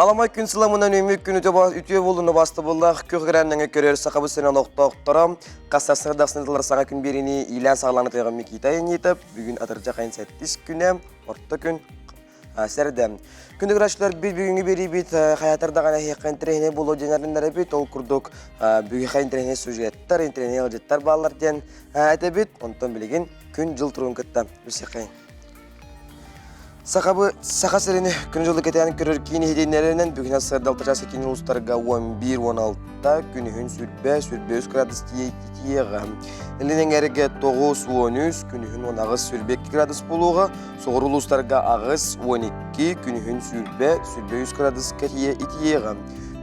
Аламай күн сыламынан үмүк күн үтүө буолуну бастыбыллах күх граннаңы көрөр сахабы сирин олохтоохторо хас сарсыардахсынытылар саҥа күн биэриини иилээн саҕалаан ытыаҕым Никита Янитов бүгүн атырдьах айын сэттис күнэ орто күн сэрдэ. Күндү көрөөччүлэр бит бүгүҥҥү биэриибит хайатар даҕаны эһиэхэ интэриэһинэй буолуо диэн эрэннэрэбит. Ол курдук бүгүҥҥэ интэриэһинэй сюжеттар, интэриэһинэй ыалдьыттар бааллар диэн этэбит. Онтон билигин күн-дьыл туругун кытта билсиэххэйиҥ. Сахабы Саха сирин күн-дьылы кэтээн көрөр киин иһитиннэринэн бүгүн сырдалта чаас киин улуустарга 11-16 күнүһүн сүрбэ, сүрбэ үс градус тиийиэҕэ. Илин эҥэргэ 9-13, күнүһүн 18 сүрбэ 2 градус буолуоҕа. Соҕуруу улуустарга 8-12, күнүһүн сүрбэ, сүрбэ үс градуска тиийэ итийиэҕэ.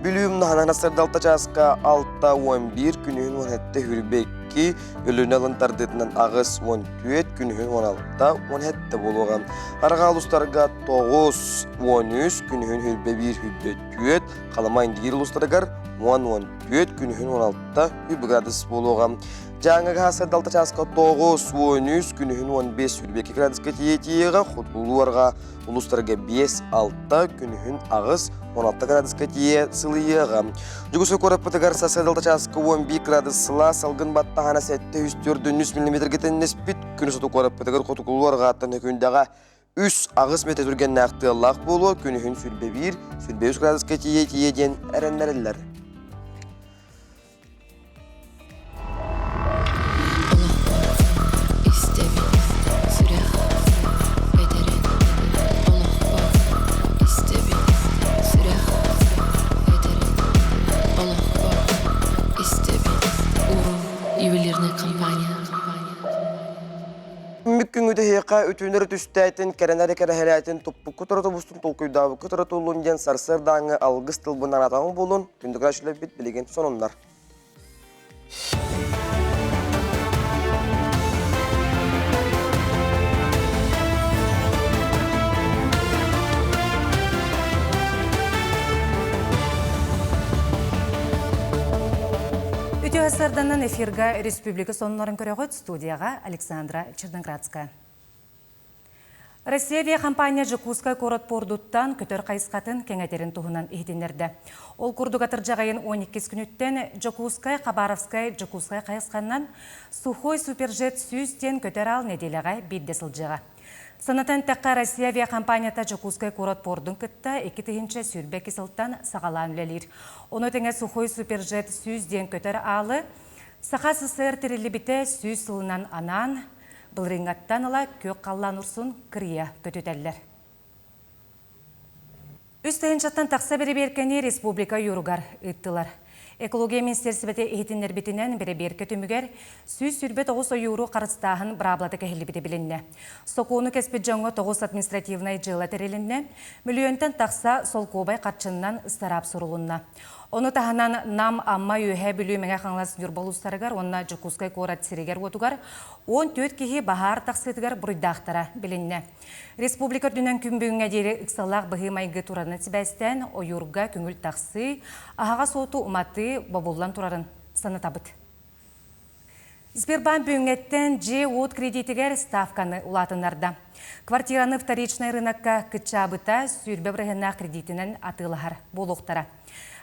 Бүлүү умнаһынан сырдалта чааска 6-11, күнүһүн 17 сүрбэ 2, Өлүөнэ алын тардыытынан 8-14, күнүһүн 16-17 буолуоҕа. Арҕаа улуустарга 9-13, күнүһүн сүрбэ 1, сүрбэ 4, Халыма Индигиир улуустарыгар 10-14, күнүһүн 16 үп градус буолуоҕа. Дьааҥыга сырдалта чааска 9-13, күнүһүн 15 сүрбэ 2 градуска тиийиэҕэ, хотугулуу арҕаа улуустарга 5-6, күнүһүн 8 16 градуска тиийэ сылыйыаҕа. Дьокуускай куораппытыгар сарсыардалта чааска 11 градус сылаас салгын баттаһана 704 миллиметргэ тэннэспит. Күнү соту куораппытыгар хотугулуу арҕааттан өкүндэҕэ 3-8 метр түргэннээх тыаллаах буолуо, күнүһүн сүрбэ 1, сүрбэ 3 градуска тиийэ тиийэ диэн эрэннэрэллэр. Күҥҥүт эһиэхэ үтүөнэр түстээтин, кэрэнэри кэрэһэлээтин, туппуккут отобустун толкуйдаабыккыт оратуллун диэн сарсыардааҥҥы алгыс тылбын анаатаҕым буолун, күндү көрөөччүлэрбит билигин сонуннар. Үтүө сарданан эфирга республика сонуннарын көрөҕүт студияҕа Александра Черноградская. Россия авиакомпания Дьокуускай куорат пуордуттан көтөр хайысхатын кэҥэтэрин туһунан иһитиннэрдэ. Ол курдук атырдьах ыйын 12 күнүттэн Дьокуускай, Хабаровскай, Дьокуускай хайысханан Сухой Суперджет 100 диэн көтөр аал нэдиэлэҕэ биирдэ сылдьыаҕа. Санатан эттэххэ, Россия авиакомпанията Дьокуускай куорат пуордун кытта 2022 сылтан саҕалаан үлэлиир. Ону тэҥэ Сухой Суперджет 100 диэн көтөр аалы Саха СССР тэриллибитэ 100 сылынан анаан Былырыыҥҥаттан ыла күөх халлаан урсун кырыйа көтүтэллэр. Үс тыһыынчаттан тахса бэрэбиэркэни республика юругар ыыттылар. Экология министиэристибэтэ иһитиннэрбитинэн бэрэбиэркэ түмүгэр 129 ойууру харыстааһын быраабылата кэһиллибитэ билиннэ. Сокуону кэспит дьоҥҥо тоҕус административнай дьыала тэрилиннэ, мөлүйүөнтэн тахса солкуобай харчыннан ыстараап сурулунна. Ону таһынан Нам, Амма, Үөһээ Бүлүү, Мэҥэ Хаҥалас, Ньурба улуустарыгар уонна Дьокуускай куорат сиригэр-уотугар 14 киһи баһаар тахсыытыгар буруйдаахтара билиннэ. Республика үрдүнэн күн бүгүҥҥэ диэри ыксаллаах быһыы-майгы турарынан сибээстээн ойуурга көҥүл тахсыы, аһаҕас уоту уматыы бобуллан турарын санатабыт. Сбербанк бүгүҥҥэттэн дьиэ-уот кредитигэр ставканы улаатыннарда. Квартираны вторичнай рынокка кыччаабыта 20 бырыһыаннаах кредитинэн атыылаһар буолуохтара.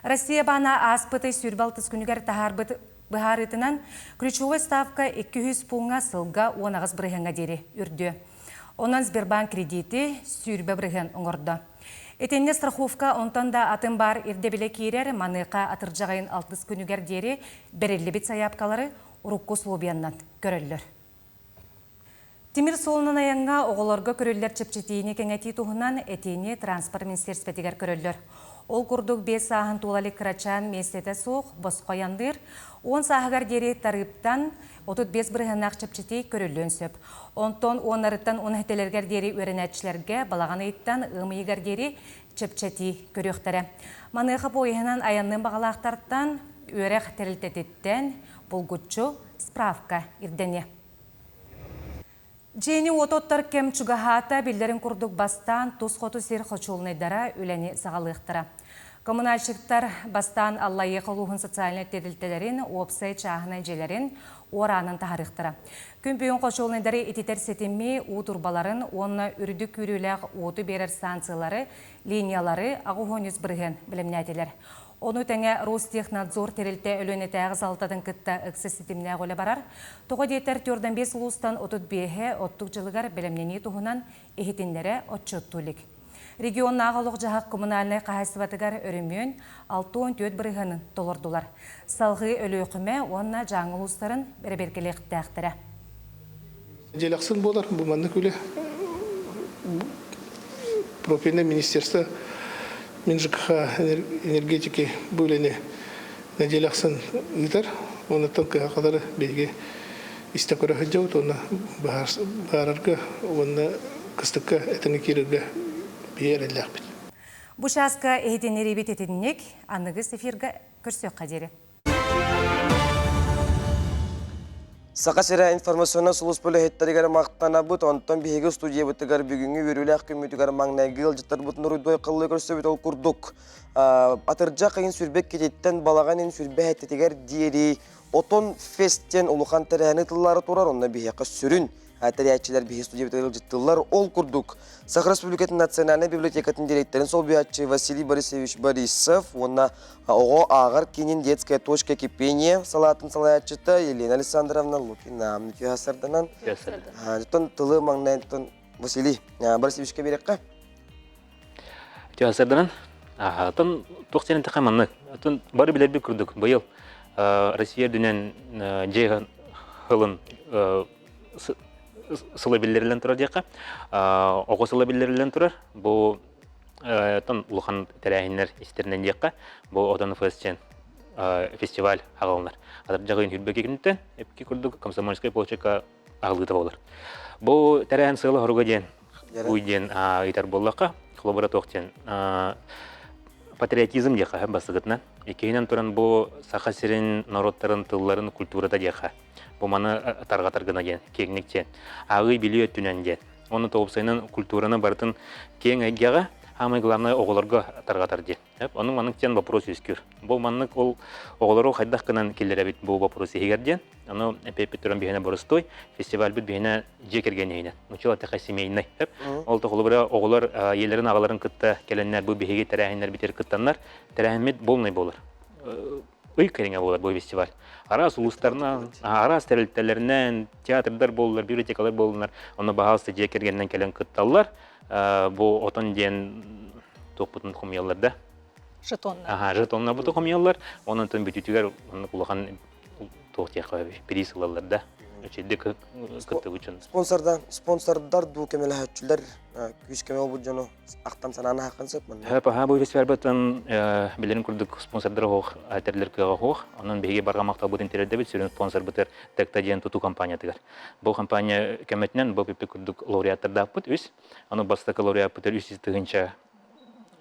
Россия баана ааспыт ый 26 күнүгэр таһаарбыт быһаарыытынан ключевой ставка 200 пууҥҥа сылга 18 бырыһыаҥҥа диэри үрдүө. Онон Сбербанк кредити 20 бырыһыан оҥордо. Итиннэ страховка онтон да атын баар ирдэбилэ киирэр, маныаха атырдьах ыйын алтыс күнүгэр диэри бэриллибит сайаапкалары урукку условияннан көрөллөр. Тимир суолунан айаҥҥа оҕолорго көрүллэр чэпчэтиини кэҥэтии туһунан этиини транспорт министиэристибэтигэр көрөллөр. Ол курдук биэс сааһын туола илик кырачаан миэстэтэ суох босхо айанныыр, 10 сааһыгар диэри тарыыптан 35 бырыһыаннаах чэпчэтии көрүллүөн сөп. Онтон уоннарыттан уон этэлэригэр диэри үөрэнээччилэргэ балаҕан ыйыттан ыам ыйыгар диэри чэпчэтии көрүөхтэрэ. Маныаха поеһынан айанныан баҕалаахтартан үөрэх тэрилтэтиттэн булгуччу справка ирдэниэ. Дьиэни уоту оттор кэм чугаһаата, биллэрин курдук бастаан тус хоту сир хочуолунайдара үлэни саҕалыахтара. Коммунальщиктар бастаан Аллайыаха улууһун социальнай тэрилтэлэрин, уопсай чааһынай дьиэлэрин уораанын таһаарыахтара. Күн бүгүн хочуолунайдары ититэр ситими, уу турбаларын уонна үрдүк күүрүүлээх уоту биэрэр станциялары, линиялары 83% бэлэмнээтилэр. Ону тэҥэ Ростехнадзор тэрилтэ Өлүөнэтээҕи салалтатын кытта ыкса ситимнээх үлэ барар. Тоҕо диэтэр, 45 улуустан 35-э оттук дьылыгар бэлэмнэнии туһунан иһитиннэрэ отчуоттуу илик. Регионнааҕы олох-дьаһах коммунальнай хаһаайыстыбатыгар өрөмүөн 64 бырыһыанын толордулар. Салҕыы Өлүөхүмэ уонна Дьааҥы улуустарын бэрэбиэркэлиэхтээхтэрэ. Дьиэлэхсин буолар бу маннык үлэ профильное министерство Минжкх энергетики бу үлэни нэдиэлэ ахсын ыытар. Онуттан кыһалҕалары биһиги истэ көрө сылдьабыт уонна быһаарарга уонна кыстыкка этэҥҥэ киирэргэ биһиги эрэллээхпит. Бу чааска иһитиннэриибит итинник аныгыс эфирга көрсүөххэ диэри. Саха сирэ информационнай сулууспа үлэһиттэригэр махтанабыт, онтон биһиги студиябытыгар бүгүҥҥү үөрүүлээх күммүтүгэр маҥнайгы ыалдьыттарбытын уруйдуой халлыы көрсөбүт ол курдук атырдьах ыйын сүрбэ иккититтэн балаҕан ыйын сүрбэ сэттэтигэр диэри Отон фест диэн улахан тэрээһини ыытыллаары турар, онно биһиэхэ сүрүн тэрийээччилэр биһи студиябытыгар ыалдьыттыыллар. Ол курдук, Саха Республикатын Национальнай библиотекатын директорын солбуйааччы Василий Борисович Борисов уонна оҕо ааҕар киинин «Детская точка кипения» салаатын салайааччыта Елена Александровна Лукина үтүө сарданан. Оттон тылы маҥнай Василий Борисовичка биэрэххэ. Үтүө сарданан. Атын туох сирин тэхэ маннык. Атын бары билэрбит курдук быйыл Россия үрдүнэн дьиэ хылын сыла биллэриллэн турар диэххэ. Оҕо сыла биллэриллэн турар. Бу тон улахан тэрээһиннэр истэринэн диэххэ. Бу Отон ФСЧ фестиваль аҕалынар. Атырдьах ыйын хүрбэки күнүттэн эпки курдук Комсомольская площадка аһылыыта буолар. Бу тэрээһин сыала-соруга диэн уй диэн ыйтар буоллахха, холобура туох диэн патриотизм диэххэ бастакытынан. Иккиһинэн туран бу Саха сирин норуоттарын тылларын культурата диэххэ. Бу маны тарҕатар гына диэн, киэҥник диэн. Ааҕыы билии өттүнэн диэн. Уонна тоҕупсайынан культураны барытын киэҥ эйгэҕэ, самое главное оҕолорго тарҕатар диэн. Ону маннык диэн вопрос үөскүүр. Бу маннык ол оҕолору хайдах гынан киллэрэбит бу вопрос иһигэр диэн. Ону эппит туран биһиэнэ боростуой, фестивальбыт биһиэнэ дьиэ кэргэн иһинэн. Нучча такая семейный. Ол холобура оҕолор ийэлэрин аҕаларын кытта кэлэннэр бу биһиги тэрээһиннэрбитигэр кыттаннар, тэрээһиммит полный буолар. Ый кэриҥэ буолар бу фестиваль. Араас улуустарынан, араас тэрилтэлэринэн, театрдар буоллар, библиотекалар буоллунар, онно баһаалыста дьиэ кэргэнинэн кэлэн кытталлар. Бу отон диэн туохпутун хомуйаллар да? Жетоннар. Аха, жетоннарбытын хомуйаллар. Онон бүтүтүгэр оннук улахан туох диэххэ приз ылаллар да. Үчүгдик кыттыбыт дьон. Спонсордар, спонсордар дуу көмөлөһөөччүлэр күүс көмө болбут дьону ахтан санааны аһаххын сөп манна. Хөп аха бу фестивальбытын билэрин курдук спонсордар оһох тэрилэр кыаҕа оһох. Онон биһиги барҕа махталбытын тириэрдэбит сүрүн спонсорбытыгар Текта диэн тутуу компаниятыгар. Бу компания көмөтүнэн бу пиппи курдук лауреаттардаахпыт үс. Аны бастакы лауреаппытыр 300 тыһыынча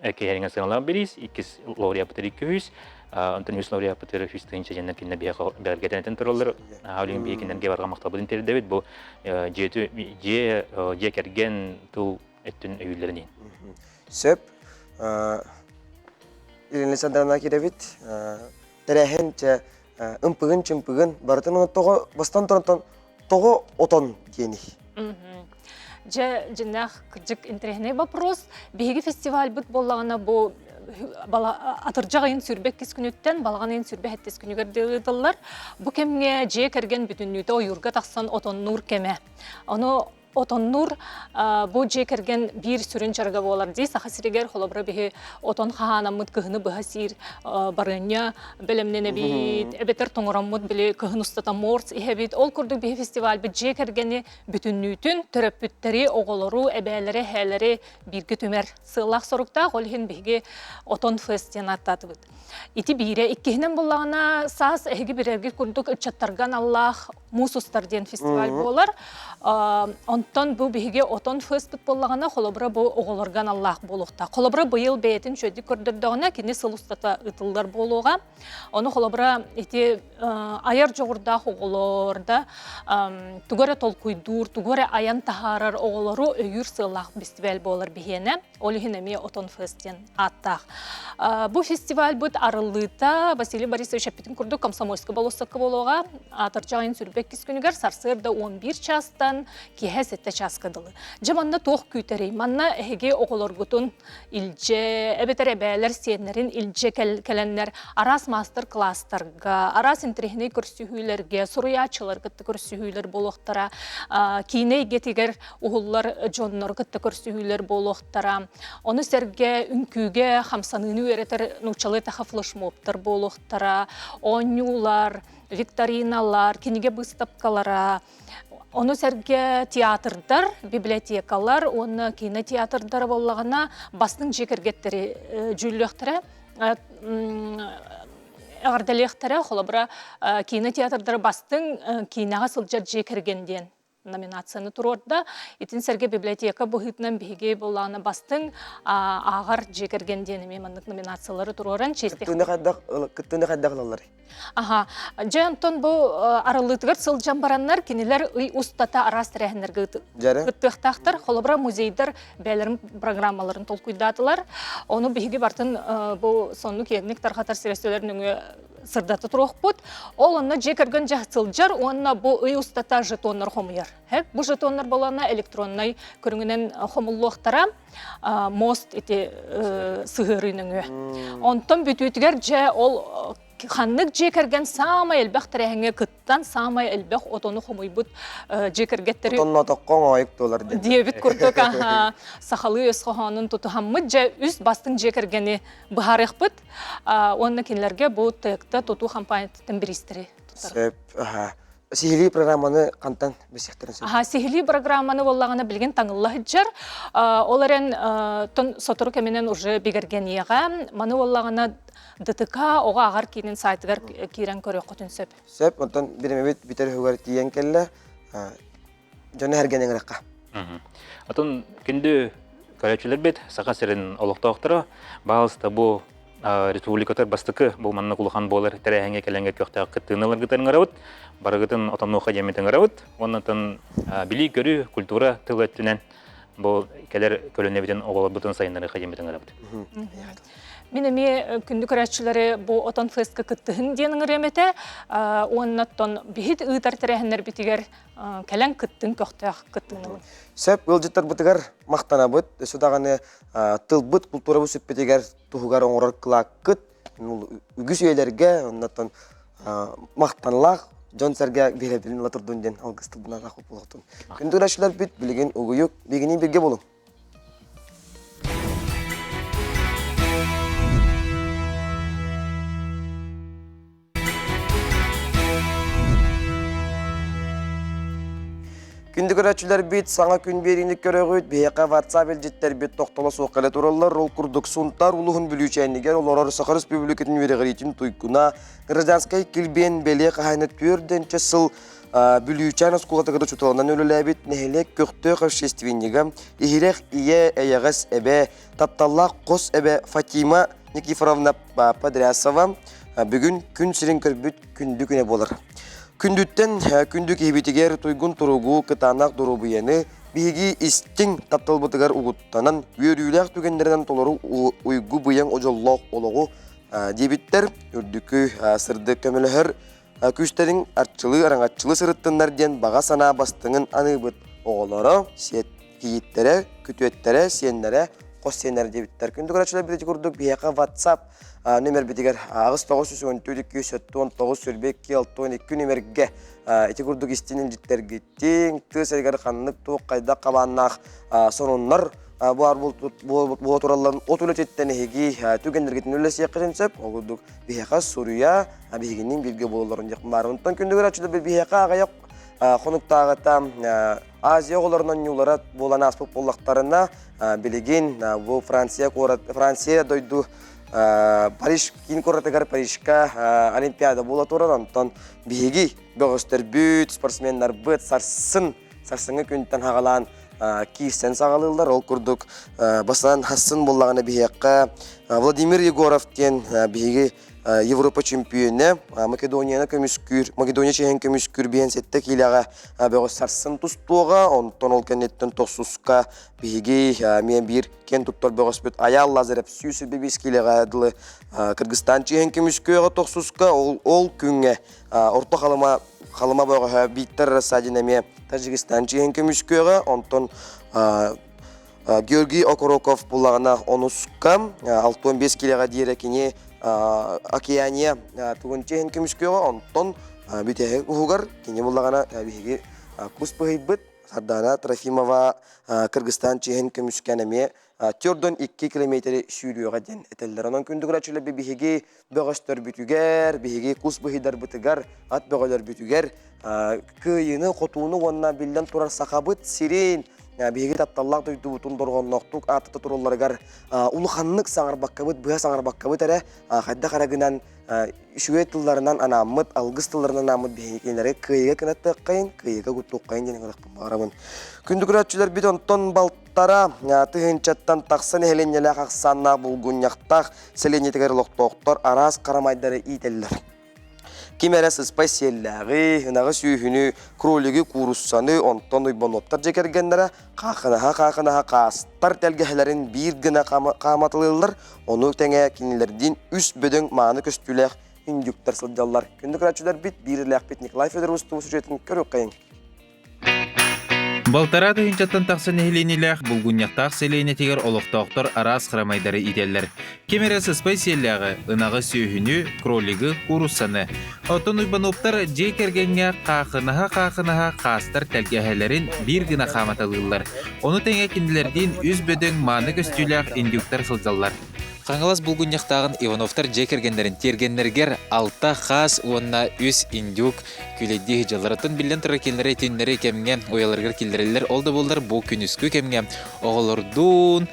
киһиҥэ сыаналаах бириис, иккис лауреаппытыр 200, онтон үс лауреаппытыр 100 тыһыынча диэннэр кинилэр биһиэхэ бэҕэргэтэн тураллар. Аалин биһи кинилэргэ барҕа махталбытын тиэрдэбит. Бу дьиэ дьиэ дьиэ кэргэн тыл өттүн өйүүллэрин иһин. Сөп. Ирина Александровна кирэбит. Тэрээһин чэ ымпыгын-чымпыгын барытын тоҕо бастан турантан тоҕо отон диэний? Дьэ, дьиннээх кырдьык интэриэһинэй вопрос. Биһиги фестивальбыт буоллаҕына бу атырдьах ыйын сүрбэккис күнүттэн балаҕан ыйын сүрбэ сэттис күнүгэр диэри ыытыллар. Бу кэмҥэ дьиэ кэргэн бүтүннүүтэ ойуурга тахсан отоннуур кэмэ. Ону отоннуур бу дьиэ кэргэн биир сүрүн дьарыга буолар дии. Саха сиригэр холобура биһи отон хаһаанаммыт кыһыны быһа сиир барыанньа бэлэмнэнэбит, эбэтэр тоҥороммут били кыһын устата морс иһэбит. Ол курдук биһи фестивальбыт дьиэ кэргэни бүтүннүүтүн төрөппүттэри, оҕолору, эбээлэри, эһээлэри бииргэ түмэр сыаллаах-соруктаах. Ол иһин биһиги Отон фест диэн ааттаатыбыт. Ити биирэ. Иккиһинэн буллаҕына, саас эһиги билэргит курдук ыччаттарга аналлаах Муус устар диэн фестиваль буолар. Онтон бу биһиги отон феспит буоллаҕына, холобура бу оҕолорго аналлаах буолуохтаах. Холобура быйыл бэйэтин үчүгэйдик көрдөрдөҕүнэ, кини сыл устата ыытыллар буолуоҕа. Ону холобура ити айар дьоҕурдаах оҕолор да тугу эрэ толкуйдуур, тугу эрэ айан таһаарар оҕолору өйүүр сыаллаах фестиваль буолар биһиэнэ. Ол иһин эмиэ Отон Фест диэн ааттаах. Бу фестивальбыт арыллыыта Василий Борисович эппитин курдук Комсомольскай болуоссакка буолуоҕа. Атырдьах айын 22 күнүгэр сарсыарда 11 чаастан киэһэ 7 чааска дылы. Дьэ манна туох күүтэрий? Манна эһиги оҕолоргутун илдьэ, эбэтэр эбээлэр сиэннэрин илдьэ кэлэннэр араас маастар-кылаастарга, араас интэриэһинэй көрсүһүүлэргэ, суруйааччылары кытта көрсүһүүлэр буолуохтара, киинэ эйгэтигэр уһуллар дьоннору кытта көрсүһүүлэр буолуохтара. Ону сэргэ үҥкүүгэ хамсаныыны үөрэтэр нууччалыы таха флешмобтар буолуохтара, оонньуулар, викториналар, кинигэ быыстапкалара, Ону сэргэ театрдар, библиотекалар уонна кинотеатрдар буоллаҕына бастыҥ дьиэ кэргэттэри дьүүллүөхтэрэ эҕэрдэлиэхтэрэ. Холобура, кинотеатрдары бастыҥ киинэҕэ сылдьар дьиэ кэргэн диэн номинацияны туруорда. Итин сэргэ библиотека быһыытынан биһиги буоллаҕына бастыҥ ааҕар дьиэ кэргэн диэн эмиэ маннык номинациялары туруоран чиэстэх. Кыттыыны хайдах кыттыыны хайдах ылалларый? Аха. Дьэ онтон бу арыллыытыгар сылдьан бараннар кинилэр ый устата араас тэрээһиннэргэ кыттыахтаахтар. Холобура музейдар бэйэлэрин программаларын толкуйдаатылар. Ону биһиги бартын бу соннук киэҥник тарҕатар средстволар нөҥүө сырдата туруохпут. Ол онно дьиэ кэргэн дьэ сылдьар уонна бу ый устата жетоннар хомуйар. Бу жетоннар болана электроннай көрүҥүнэн хомуллуохтара мост ити сыһыарыы нөҥүө. Онтон бүтүүтүгэр дьэ ол ханнык дьиэ кэргэн саамай элбэх тэрээһиҥҥэ кыттан саамай элбэх отону хомуйбут дьиэ кэргэттэри Отоннотоххо оҥоойук туолар диэн. диэбит курдук сахалыы өс хоһоонун тутуһаммыт дьэ үс бастыҥ дьиэ кэргэни быһаарыахпыт уонна кинилэргэ бу ТЭК-та тутуу компаниятыттан бириистэри туттар. Сөп. Сиһилии программаны хантан билсиэхтэрин сөп? Аха, сиһилии программаны буоллаҕына билигин таҥылла сылдьар. Ол эрэн тон сотору кэминэн уже бигэргэниэҕэ. Маны буоллаҕына ДТК оҕо ааҕар киинин сайтыгар киирэн көрүөххүтүн сөп. Сөп, онтон биримэбит бүтэр үһүгэр тиийэн кэллэ. Дьону эргэн ыҥырыахха. Атын күндү көрөөччүлэрбит, Саха сирин олохтоохторо, баалыста бу республикатар бастакы бу маннык улахан буолар тэрээһиҥҥэ кэлэҥҥэ көхтөөх кыттыыны ыларгытын ыҥырабыт, барыгытын отоннуохха диэммит ыҥырабыт. Уоннатан билии-көрүү, культура тыл өттүнэн бу кэлэр көлүөнэбитин оҕолорбутун сайыннарыахха диэммит ыҥырабыт. Мин эмиэ күндү көрөөччүлэри бу отон фестка кыттыһын диэн ыҥырыам этэ. Уонна оттон биһит ыытар тэрээһиннэрбитигэр кэлэн кыттын көхтөөх кыттыыны ылын. Сөп ыалдьыттарбытыгар махтанабыт. Өссө даҕаны тылбыт, култуурабыт сүппүтүгэр туһугар оҥорор кылааккыт үгүс үйэлэргэ оннотон махтаналаах дьон-сэргэ биһирэбилин ыла турдун диэн алгыс тылбынан ахпыт Күндү көрөөччүлэрбит билигин угуйук, бигини бирге болуҥ. Күндү көрөөччүлэрбит, саҥа күн биэриини көрөҕүт, биһиэхэ WhatsApp илдьиттэрбит тохтоло суох кэлэ тураллар. Ол курдук Сунтаар улууһун Бүлүүчээнигэр олорор Саха Республикатын үөрэҕириитин туйгуна гражданскай килбиэн бэлиэ хаһаайына түөрдэнчэ сыл Бүлүүчээн оскуолатыгар учууталынан үлэлээбит нэһилиэк көхтөөх общественнига, иһирэх ийэ, эйэҕэс эбэ, тапталлаах хос эбэ Фатима Никифоровна Подрясова бүгүн күн сирин көрбүт күндү күнэ буолар. Күндүттэн күндү киһибитигэр туйгун туругу, кытаанах доруобуйаны биһиги истиҥ тапталбытыгар угуттанан, үөрүүлээх түгэннэринэн толору уйгу-быйаҥ дьоллоох олоҕу диэбиттэр, үрдүкү сырдык көмөлөһөр күүстэриҥ арчылыы араҥаччылыы сырыттыннар диэн баҕа санаа бастыҥын аныыбыт. Оҕолоро, кийииттэрэ, күтүөттэрэ, сиэннэрэ, хос сиэннэрэ диэбиттэр. Күндү көрөөччүлэр ити курдук биһиэхэ WhatsApp нүмербитигэр 8 914 279 22 62 нүмергэ ити курдук истин илдьиттэргиттиҥ, тыа сиригэр ханнык туох хайдах хабааннаах сонуннар буар буола туралларын от үлэтиттэн эһиги түгэннэргитин үллэсиэххитин сөп. Ол курдук биһиэхэ суруйа, биһигинниин бииргэ буолалларын диэх баар. Онтон күндү көрөөччүлэр биһиэхэ аҕыйах хонуктааҕыта Азия оҕолорун оонньуулара буолан ааспыт буоллахтарына, билигин бу Франция куорат, Франция дойду Париж киин куоратыгар Парижка Олимпиада буола турар. Онтон биһиги бөҕөстөрбүт, спортсменнарбыт сарсын сарсыҥҥы күнтэн хаҕалаан киирсэн саҕалыыллар. Ол курдук басынан хассын буоллаҕына биһиэххэ Владимир Егоров диэн биһиги Европа чемпионэ Македонияны көмүскүүр, Македония чиһин көмүскүүр биһэн сэттэ киилэҕэ бөҕөс сарсын тустуоҕа. Онтон ол кэнниттэн тохсуска биһиги эмиэ биир киэн туттар бөҕөспүт Аял Лазарев 125 киилэҕэ дылы Кыргызстан чиһин көмүскүөҕэ тохсуска. Ол, ол күҥҥэ Орто Халыма Халыма бөҕөһө Виктор Рассадин эмиэ Тажикистан чиһин көмүскүөҕэ. Онтон Георгий Окороков буллаҕына онуска 65 килэҕэ диэри кини Океания тугун чиһин көмүскүөҕэ. Онтон бүтэһик уһугар кини буллаҕына биһиги кус быһыйбыт Сардаана Трофимова Кыргызстан чиһин көмүскээн эмиэ төрдөн 2 километри сүүрүөҕэ диэн этэллэр. Онон күндү көрөөччүлэрбит биһиги бөҕөстөрбүтүгэр, биһиги кус быһыйдарбытыгар, ат бөҕөлөрбүтүгэр кыайыыны, хотууну уонна биллэн турар сахабыт сирин биһиги тапталлаах дойдубутун дорҕоонноохтук ааттата туралларыгар улаханнык саҥарбаккабыт, быһа саҥарбаккабыт эрэ хайдах эрэ гынан үчүгэй тылларынан анааммыт, алгыс тылларынан анааммыт биһигилэри кыайыыга кынаттыаххайын, кыайыыга куттуоххайын диэн ыҥырыахпын баҕарабын. Күндү көрөөччүлэрбит онтон балтара тыһыынчаттан тахса нэһилиэнньэлээх ахсааннаах булгунньахтаах сэлиэнньэтигэр олохтоохтор араас харамайдары иитэллэр. Ким эрэ сыспай сиэллээҕи, ынаҕы сүөһүнү, кролигы, кууруссаны, онтон уйбануоптар дьиэ кэргэннэрэ хаахынаһа-хаахынаһа хаастар тэлгэһэлэрин биир гына хааматалыыллар, ону тэҥэ кинилэрдиин үс бөдөҥ мааны көстүүлээх индюктар сылдьаллар. Күндү көрөөччүлэрбит, биир илээхпит Николай Федорович сюжетын көрүөххэйиҥ. Балтараа тыһыынчаттан тахса нэһилиэнньэлээх Булгунньахтаах сэлиэнньэтигэр олохтоохтор араас харамайдары иитэллэр. Ким эрэ сыспай сиэллээҕи, ынаҕы, сүөһүнү, кролигы, кууруссаны. Оттон Уйбануоптар дьиэ кэргэҥҥэ хаахынаһа-хаахынаһа хаастар тэлгэһэлэрин биир гына хааматалыыллар. Ону тэҥэ кинилэрдиин үс бөдөҥ мааны көстүүлээх индюктар сылдьаллар. Хаҥалас булгунньахтааҕын Ивановтар дьиэ кэргэннэрин тиэргэннэригэр алта хаас уонна үс индюк күлэйдии сылдьалларыттан биллэн турар кинилэри итиннэри кэмҥэ уйаларыгар киллэрэллэр. Ол да буоллар бу күнүскү кэмҥэ оҕолордуун,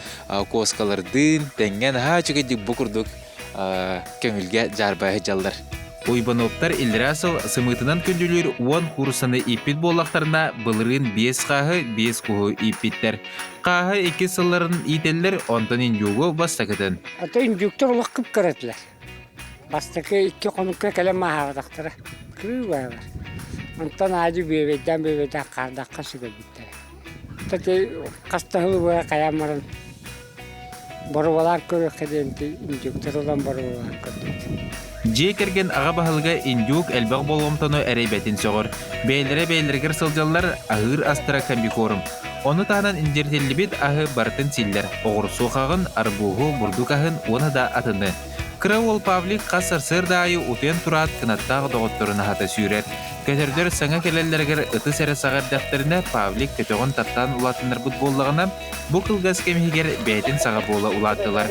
куоскалардыын тэҥҥэ наһаа үчүгэйдик бу курдук көҥүлгэ дьаарбайа сылдьаллар. Уйбануоптар иллэрээ сыл сымыытынан күндүлүүр 10 кууруссаны ииппит буоллахтарына, былырыын биэс хааһы, биэс куһу ииппиттэр. Хааһы икки сылларын иитэллэр, онтон индюгу бастакытын. Ата индюктар олох кып-кыра этилэр. Бастакы икки хонукка кэлэн мааһаабатахтара. Кырыы баалар. Онтон аадьы бүөбэйдээн бүөбэйдээн хаардахха сүгэрбиттэрэ. Тати хаста сыл быһа хайаан баран Боруобалаан көрүөххэ диэн индюктар ылан боруобалаан көрдүбүт. Дьиэ кэргэн аҕа баһылыга индюк элбэх болҕомтону эрэйбэтин сөҕөр. Бэйэлэрэ бэйэлэригэр сылдьаллар, аһыыр астара комбикорм. Ону таһынан индиртиллибит аһы барытын сииллэр: оҕурсу хаҕын, арбуһу, бурдук аһын уонна да атыны. Кыра уол Павлик хас сарсыарда аайы утуйан тураат кынаттаах доҕотторун аһата сүүрэр. Көтөрдөр саҥа кэлэллэригэр ытыс эрэ саҕа эрдэхтэринэ Павлик көтөҕүн таптаан улаатыннарбыт буоллаҕына, Бу кылгас кэм иһигэр бэйэтин саҕа буола улааттылар.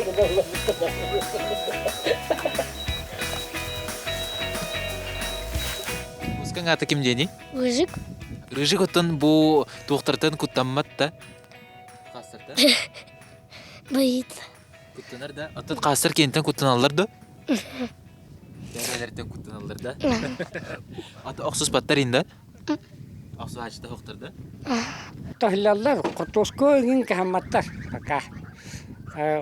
Мускаҥ аата ким диэний? Рыжик. Рыжик оттон бу туохтартан куттаммат да? Хаастартан? Боится. Куттанар да? Оттон хаастар киэнтэн куттаналлар да? Бэйэлэриттэн куттаналлар да? Ата охсуспаттар инда? Охсуһааччыта охтор да? Тоһуйаллар, хортуоска иҥин кыһамматтар пока.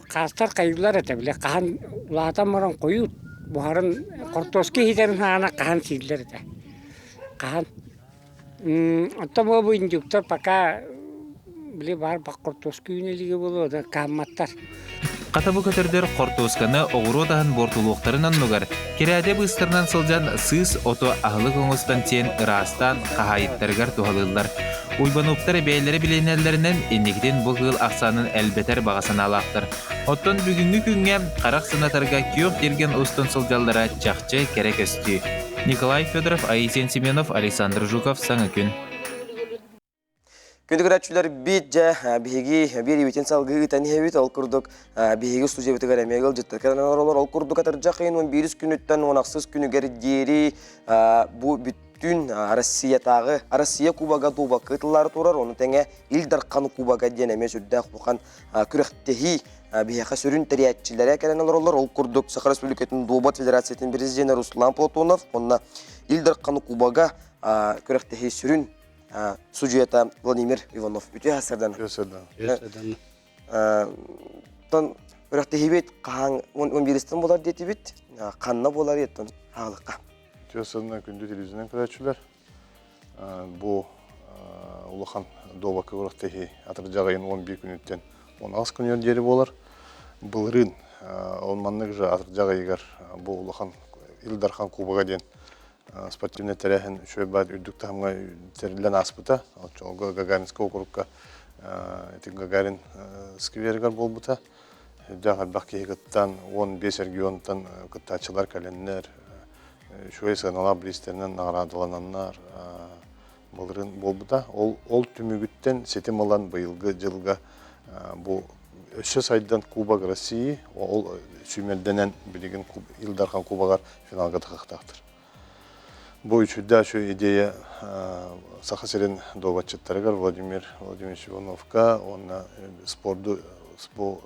Хаастар хайыылар этэ, били хаһан улаатан баран хойут буһарын хортуоска иһитэрин саҕана хаһан сииллэр этэ. Хаһан. Оттон бу индюктар пока били баар хортуоска үүнэ илигэ буолуо да кыһамматтар. Хата бу көтөрдөр хортуосканы оҕуруот аһын буортулуохтарын оннугар кирээдэ быыстарынан сылдьан сыыс оту аһылык оҥостон сиэн ыраастаан хаһаайыттарыгар туһалыыллар. Уйбануоптар бэйэлэрэ билинэллэринэн инникитин бу кыыл ахсаанын элбэтэр баҕа санаалаахтар. Оттон бүгүҥҥү күҥҥэ харах санатарга күөх тиэргэн устун сылдьаллара чахчы кэрэ көстүү. Николай Федоров, Айсен Семенов, Александр Жуков, Саҥа күн. Күндү көрөөччүлэр бит дьэ биһиги биэриибитин салгыы ыытан иһэбит. Ол курдук биһиги студиябытыгар эмиэ ыалдьыттар кэлэн олороллор. Ол курдук атырдьах ыйын 11 күнүттэн 16 күнүгэр диэри бу бүттүүн Россиятааҕы Россия Кубога дуобакка ыытыллаары турар. Ону тэҥэ Ил Дархан Кубога диэн эмиэ сүрдээх улахан күрэхтэһии. Биһиэхэ сүрүн тэрийээччилэрэ кэлэн олороллор. Ол курдук Саха Республикатын дуобат федерациятын президенэ Руслан Платонов уонна Ил Дархан Кубога күрэхтэһии сүрүн судьуйата Владимир Иванов. Үтүө сардан. Үтүө сардан. Тон күрэхтэһиибит хаһан 11 болар диэтибит. Ханна болар еттон хаалыкка. Үтүө сардан күндү телевизионнан көрөөччүлэр. Бу улахан дуобакка күрэхтэһии атырдьах ыйын 11 күнүттэн 18 күнүгэр диэри буолар. Былырыын ол маннык же атырдьах ыйыгар бу улахан Ил Дархан Кубога диэн спортивнай тэрээһин үчүгэй баар үрдүк таһымҥа тэриллэн ааспыта. Оччолорго Гагаринскай округка ити Гагарин скверигэр буолбута. Сүрдээх элбэх киһи кыттан, 15 регионтан кыттааччылар кэлэннэр, үчүгэй сыаналаах бириистэринэн наҕараадалананнар былырыын буолбута. Ол, ол түмүгүттэн ситим ылан быйылгы дьылга бу өссө сайдан Кубок России, ол сүүмэрдэнэн билигин Ил Дархан Кубогар финалга тахыахтаахтар. Бу үчүгэй үчүгэй идея Саха сирин дуобатчыттарыгар Владимир Владимирович Ивановка уонна спорду бу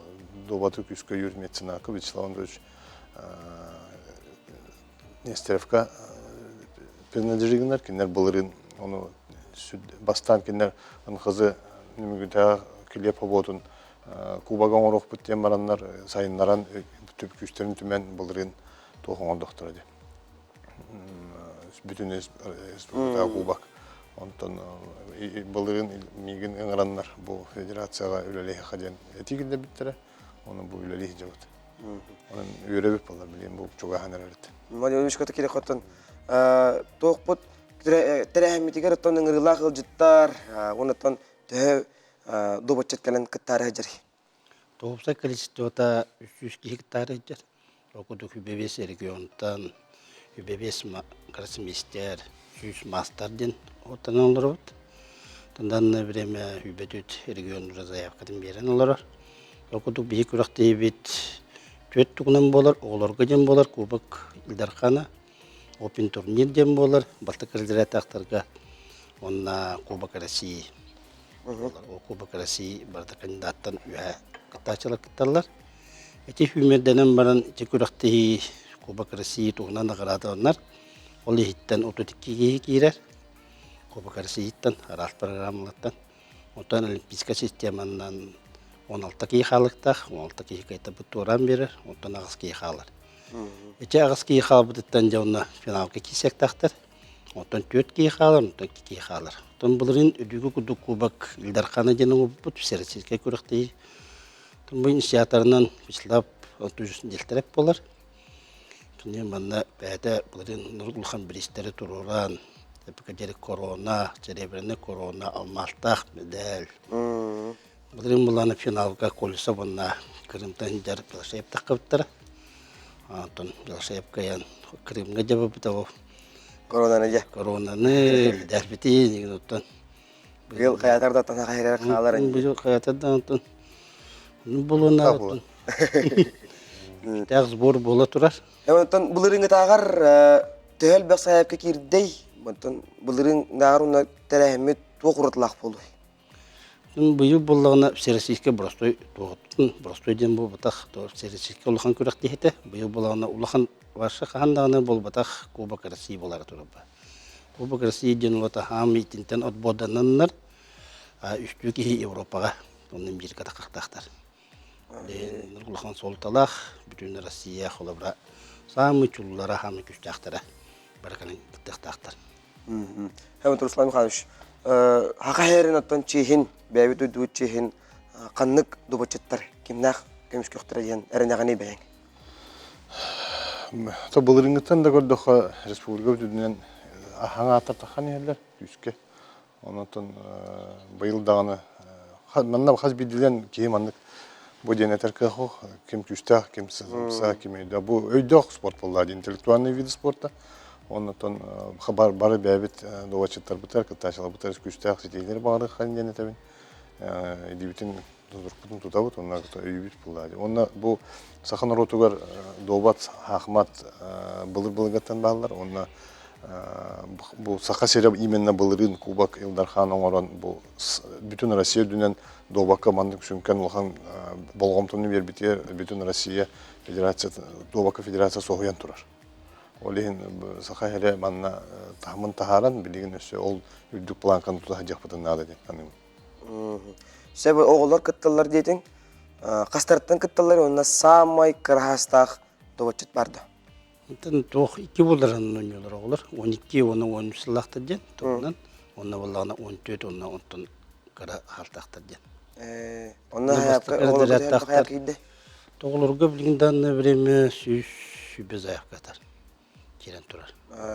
дуобаты күүскэ өйүүр меценакка Вячеслав Андреевич Нестеровка принадлежигиннар кинилэр былырыын ону бастаан кинилэр НХЗ Нүмүгүтээх килиэп хобуотун кубога оҥоруохпут диэн бараннар сайыннаран күүстэрин түмэн былырыын туох оҥордохторо диэн бүтүн республикаҕа кубок онтон былырыын миигин ыҥыраннар бу федерацияҕа үлэлиэххэ диэн этии киллэрбиттэрэ ону бу үлэлии сылдьабыт Онон үөрэбит буолар билигин бу чугаһан эрэрит. Владимир кириэхоттон туохпут тэрээһиммитигэр оттон ыҥырыылаах ыалдьыттар уонна төһө дуобатчыт кэлэн кыттаары сылдьар. Тоҕупсай количествота 300 киһи кыттаары сылдьар. Ол курдук үбэбиэс регионтан, үбэбиэс гроссмейстер, 100 мастер диэн оттонон олоробут. Данное время үбэтүт регион уже заявкатын биэрэн олорор. Ол курдук биһи күрэхтэһиибит түөрт тугунан буолар, оҕолорго диэн буолар Кубок Ил Дархана, Open турнир диэн буолар, бастакы разрядтаахтарга уонна Кубок России. Ол Кубок России барыта кандидаттан үһэ кыттааччылар кытталлар. Ити сүүмэрдэнэн баран ити күрэхтэһии Кубок России туһунан наҕараадаланар. Ол иһиттэн 32 киһи киирэр. Кубок Россияттан, араас программалартан. Оттон олимпийскай системанан 16 киһи хаалыктаах, 16 киһи кайтабыт туораан биэрэр, оттон аҕыс киһи хаалар. Ити аҕыс киһи хаалбытыттан дьэ онно финалга киирсиэхтээхтэр. Оттон түөрт киһи хаалар, онтон икки киһи хаалар. Оттон былырыын үрдүкү курдук кубок Ил Дархана диэн оҥорбуппут, всероссийскай күрэхтэһии. Оттон бу инициаторынан Вячеслав Антонович Дельтерев буолар. Кини манна бэйэтэ былырыын улахан бириистэри туруоран, эпикадери корона, серебряный корона, алмаастаах медаль. Былырыын буланы финалга Колесов уонна Крымтан дьар Белошеев таххыбыттара. Онтон Белошеев кыайан Крымҥа дьабыбыта ол. Коронаны дьэ. Коронаны медальбитин оттон. Быйыл хайатар да танаха хэрэр хаалар. Быйыл хайатар да онтон булуна оттон. Тээх сбор буола турар. Онтон былырыыҥҥытааҕар төһө элбэх сайаапка киирдэй? Онтон былырыыҥҥытааҕар уонна тэрээһиммит туох уратылаах буолуой? Быйыл буоллаҕына всероссийскай боростуой туоһуттун, боростуой диэн буолбатах, всероссийскай улахан күрэхтэһиитэ. Быйыл буоллаҕына улахан вообще хаһан даҕаны буолбатах Кубок России буолара турар. Кубок России диэн улата хаам итинтэн отбордананнар үстүү киһи Европаҕа онно Америка таххахтаахтар. Улахан суолталаах бүтүн Россия холобура саамай чулуулара, саамай күүстээхтэрэ бары кэлэн кыттыахтаахтар. Хэмит Руслан Михайлович, хаха хэрин оттон чиһин, бэйэбит дойдубут чиһин ханнык дубачыттар кимнээх көмүскүөхтэрэ диэн эрэнэҕиний бэйэҥ? То былырыыҥҥыттан да көрдөххө республика үрдүнэн аһаҥ ааттар таххан иһэллэр күүскэ. Онтон быйыл даҕаны манна хас биирдиилээн киһи маннык бу диэн этэр кыах суох. Ким күүстээх, ким сымса, ким өйдөөх. Бу өйдөөх спорт буолла диэн интеллектуальный вид спорта. Оннотон бары бэйэбит дуобатчыттарбытыгар, кыттааччыларбытыгар күүстээх ситиһиилэри баҕарыахха диэн этэбин. Илиибитин тутурпутун тутабыт, онно өйүүбүт буолла. Уонна бу саха норуотугар дуобат, хаахмат былыр-былыргаттан бааллар. Уонна Бу Саха сирэ именно былырыын Кубок Ил Дархан оҥорон бу бүтүн Россия үрдүнэн дуобакка маннык сүҥкэн улахан болҕомтону биэрбитигэр бүтүн Россия Федерация дуобакка федерация соһуйан турар. Ол иһин Саха сирэ манна таһымын таһааран билигин өссө ол үрдүк планканы тута сылдьыахпытын наада диэн саныыбын. Сөп оҕолор кытталлар диэтиҥ. Хастарыттан кытталлар уонна саамай кыраһаастаах дуобатчыт бар да? Онтон туох икки буолларынан оонньуулар оҕолор. 12 уонна 13 сыллаахтар диэн туһунан. Уонна буоллаҕына 14 уонна онтон кыра хаалтаахтар диэн. Онно оҕолорго киирдэ? Оҕолорго билигин данное время 100 заявка атар киирэн турар.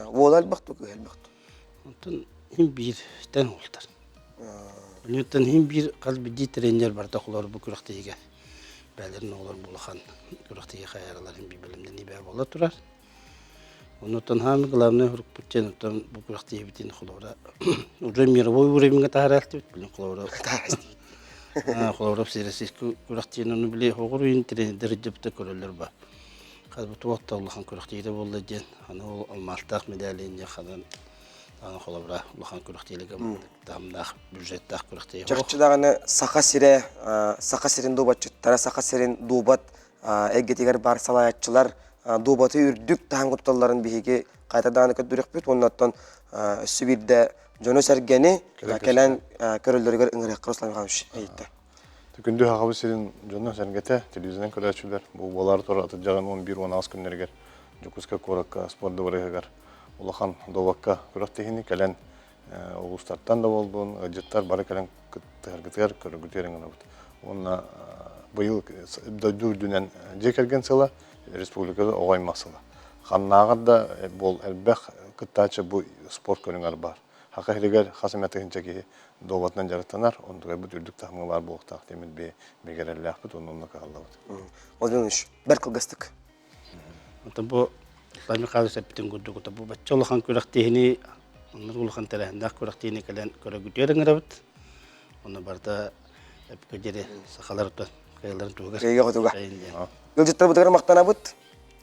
Уола элбэх ту, кыыс элбэх ту? Онтон иһин бииртэн уолтар. Онтон иһин биир хас биирдии тренер барыта оҕолор бу күрэхтэһиигэ бээлэрин оҕолор улахан күрэхтэһии хайараларын биир бэлэмнэнии бээ буола турар. Оннуттан хаамы главное хурукпут диэн оттон бу күрэхтэһиибитин холобура уже мировой уровеньга таһааралтыбыт билин холобура холобура всероссийский күрэхтиин ону били оҕуруйун тренердэр дьыбыта көрөллөр ба хас бу туох да улахан күрэхтэһиитэ буолла диэн аны ол алмаастаах медалине ханан аны холобура улахан күрэхтэһиилэргэ таһымнаах бюджеттаах күрэхтэһии Чахчы даҕаны Саха сирэ, Саха сирин дуобатчыттара, Саха сирин дуобат эйгэтигэр баар салайааччылар дуобаты үрдүк таһымҥа туталларын биһиги хайта даҕаны көрдөрүөхпүт уонна оттон өссө биирдэ дьону-сэргэни кэлэн көрөллөрүгэр ыҥырыахха Руслан Михайлович ыйытта. Күндү Сахабыт сирин дьоно-сэргэтэ, телевизорынан көрөөччүлэр бу буолаары турар атырдьаҕын 11-16 күннэригэр Дьокуускай куоракка спорт дыбарыаһыгар улахан дуобакка күрэхтэһиини кэлэн улуустартан да буоллун, ыалдьыттар бары кэлэн кыттыһаргытыгар, көрөргүтүгэр ыҥырабыт. Уонна быйыл дойду үрдүнэн дьиэ кэргэн сыла, республикада оҕо аймах сыла. Ханнааҕар да буол элбэх кыттааччы бу спорт көрүҥэр баар. Саха сиригэр хас эмэ тыһыынча киһи дуобатынан дьарыктанар, онтукайбыт үрдүк таһымҥа баар буолуохтаах диэммит бигэрэллээхпит уонна онно кыһаллабыт. Владимир Ильич, бэрт кылгастык. Онтон бу Павел Михайлович эппитин курдук, бу бачча улахан күрэхтэһиини, оннук улахан тэрээһиннээх күрэхтэһиини кэлэн көрөгүтүөр ыҥырабыт. Онно барыта эппикэ диэри сахалар кыайаларын туһугар. Кыайыга хотуга. Ыалдьыттарбытыгар махтанабыт.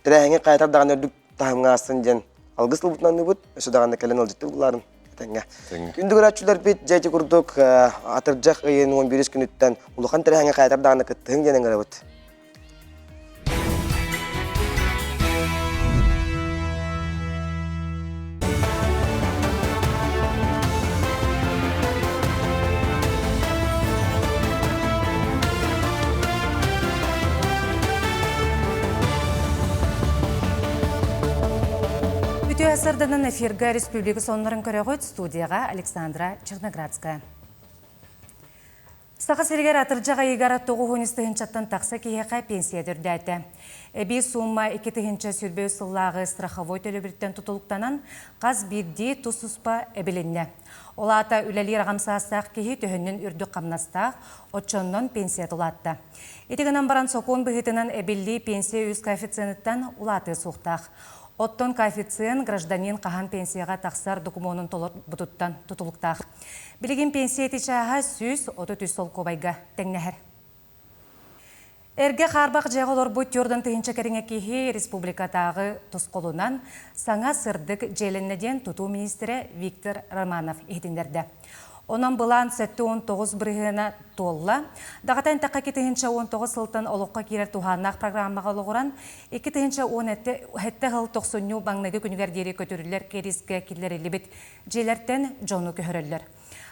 Тэрээһиҥҥэ хайатар даҕаны үрдүк таһымҥа аастын диэн алгыс ылбытынан аныыбыт. Өссө даҕаны кэлэн ыалдьыттыы булларын этэҥҥэ. Күндү көрөөччүлэрбит дьэ ити курдук атырдьах ыйын 11 күнүттэн улахан тэрээһиҥҥэ хайатар даҕаны кыттыһыҥ диэн ыҥырабыт. Үтүө сарданан эфирга республика соннорун көрөҕүт студияға Александра Черноградская. Саха сиригэр атырдьах ыйыгар 9 тыһыынчаттан тахса киһиэхэ пенсия үрдээтэ. Эбии суумма 2023 сыллааҕы страховой төлөбүртэн тутулуктанан, хас биирдии тус-туспа эбилиннэ. Ол аата үлэлиир аҕам саастаах киһи төһөннөн үрдүк хамнастаах, оччоннон пенсия улаатта. Ити гынан баран сокуон быһыытынан эбиллии пенсия үс коэффициеныттан улаатыа суохтаах. Оттон коэффициент гражданин хаһан пенсияҕа тахсар докумуонун толорбутуттан тутулуктаах. Билигин пенсия ити чааһа 133 солкуобайга тэҥнэһэр. Эргэ хаарбах дьиэҕэ олорбут 40 тыһыынча кэриҥэ киһи республикатааҕы тосхолунан саҥа сырдык дьиэлэннэ диэн тутуу миниистирэ Виктор Романов иһитиннэрдэ. Онон былаан 79 бырыһыана туолла. Даҕатан эттэххэ 2019 сылтан олоххо киирэр туһааннаах программаҕа олоҕуран 2017 сыл тохсунньу маҥнайгы күнүгэр диэри көтүрүллэр кэрискэ киллэриллибит Дьиэлэртэн дьону көһөрөллөр.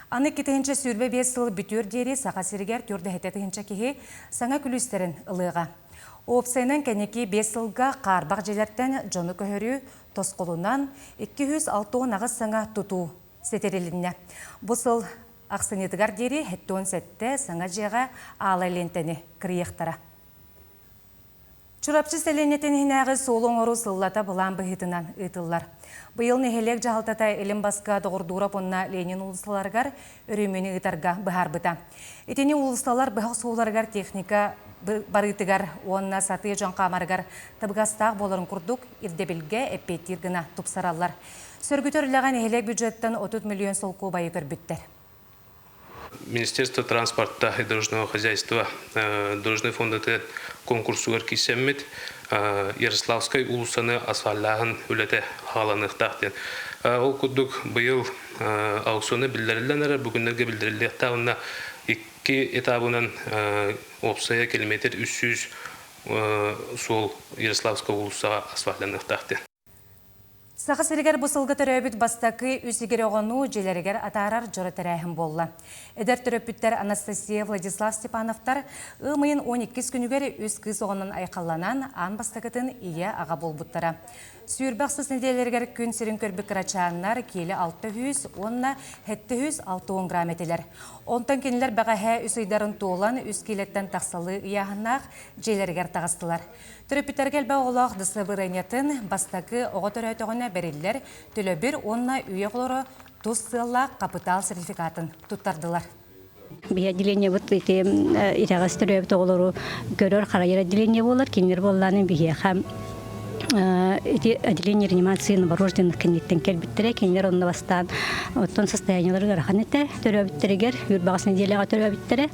Аны 2025 сыл бүтүөр диэри Саха сиригэр 407 тыһыынча киһи саҥа күлүүстэрин ылыаҕа. Уопсайынан кэнники биэс сылга хаарбах дьиэлэртэн дьону көһөрүү тосхолунан 268 саҥа тутуу ситэрилиннэ. Бу сыл ахсынньытыгар диэри 77 саҥа дьиэҕэ аалай лиэнтэни кырыйыахтара. Чурапчы сэлиэнньэтин иһинээҕи суолу оҥоруу сыллата былаан быһыытынан ыытыллар. Быйыл нэһилиэк дьаһалтата Илин Баска Доҕордуурап уонна Ленин уулуссаларыгар өрөмүөнү ыытарга быһаарбыта. Итини уулуссалар быһах суолларыгар техника барыытыгар уонна сатыы дьон хаамарыгар табыгастаах буоларын курдук ирдэбилгэ эппиэттиир гына тупсараллар. Сөргүтэр үлэҕэ нэһилиэк бюджеттан 30 миллион солкуобайы көрбүттэр. Министерство транспорта и дорожного хозяйства дорожный фондаты конкурсугар киирсэммит Ярославскай уулуссаны асфальтааһын үлэтэ хааланыахтаах диэн. Ол курдук быйыл аукционы биллэриллэн эрэр, бүгүннэргэ биллэриллиэхтээх уонна икки этабынан уопсайа километр 300 суол Ярославскай уулуссаҕа асфальтаныахтаах диэн. Саха сиригэр бу сылга төрөөбүт бастакы үс игирэ оҕону дьиэлэригэр атаарар дьоро тэрээһин буолла. Эдэр төрөппүттэр Анастасия Владислав Степановтар ыам ыйын 12 күнүгэр үс кыыс оҕонон айхалланан аан бастакытын ийэ-аҕа буолбуттара. Сүүрбэ ахсыс нэдиэлэригэр күн сирин көрбүт кырачааннар киилэ 600 уонна 760 грамм этилэр. Онтон кинилэр бэҕэһээ үс ыйдарын туолан үс киилэттэн тахсалыы ыйааһыннаах дьиэлэригэр таҕыстылар. Төрөппүттэргэ элбэх оҕолоох дастабырыанньатын бастакы оҕо төрөөтөҕүнэ бэриллэр төлөбүр уонна үйэ оҕолоро тус сыаллаах хапытаал сертификатын туттардылар. Биһи отделениебыт ити итэҕэс төрөөбүт оҕолору көрөр-харайар отделение буолар. Кинилэр буоллааны биһиэхэ ити отделение реанимации новорожденных кэнниттэн кэлбиттэрэ. Кинилэр онно бастаан оттон состояниелара ыарахан этэ төрөөбүттэригэр, үүрбэҕэс нэдиэлэҕэ төрөөбүттэрэ.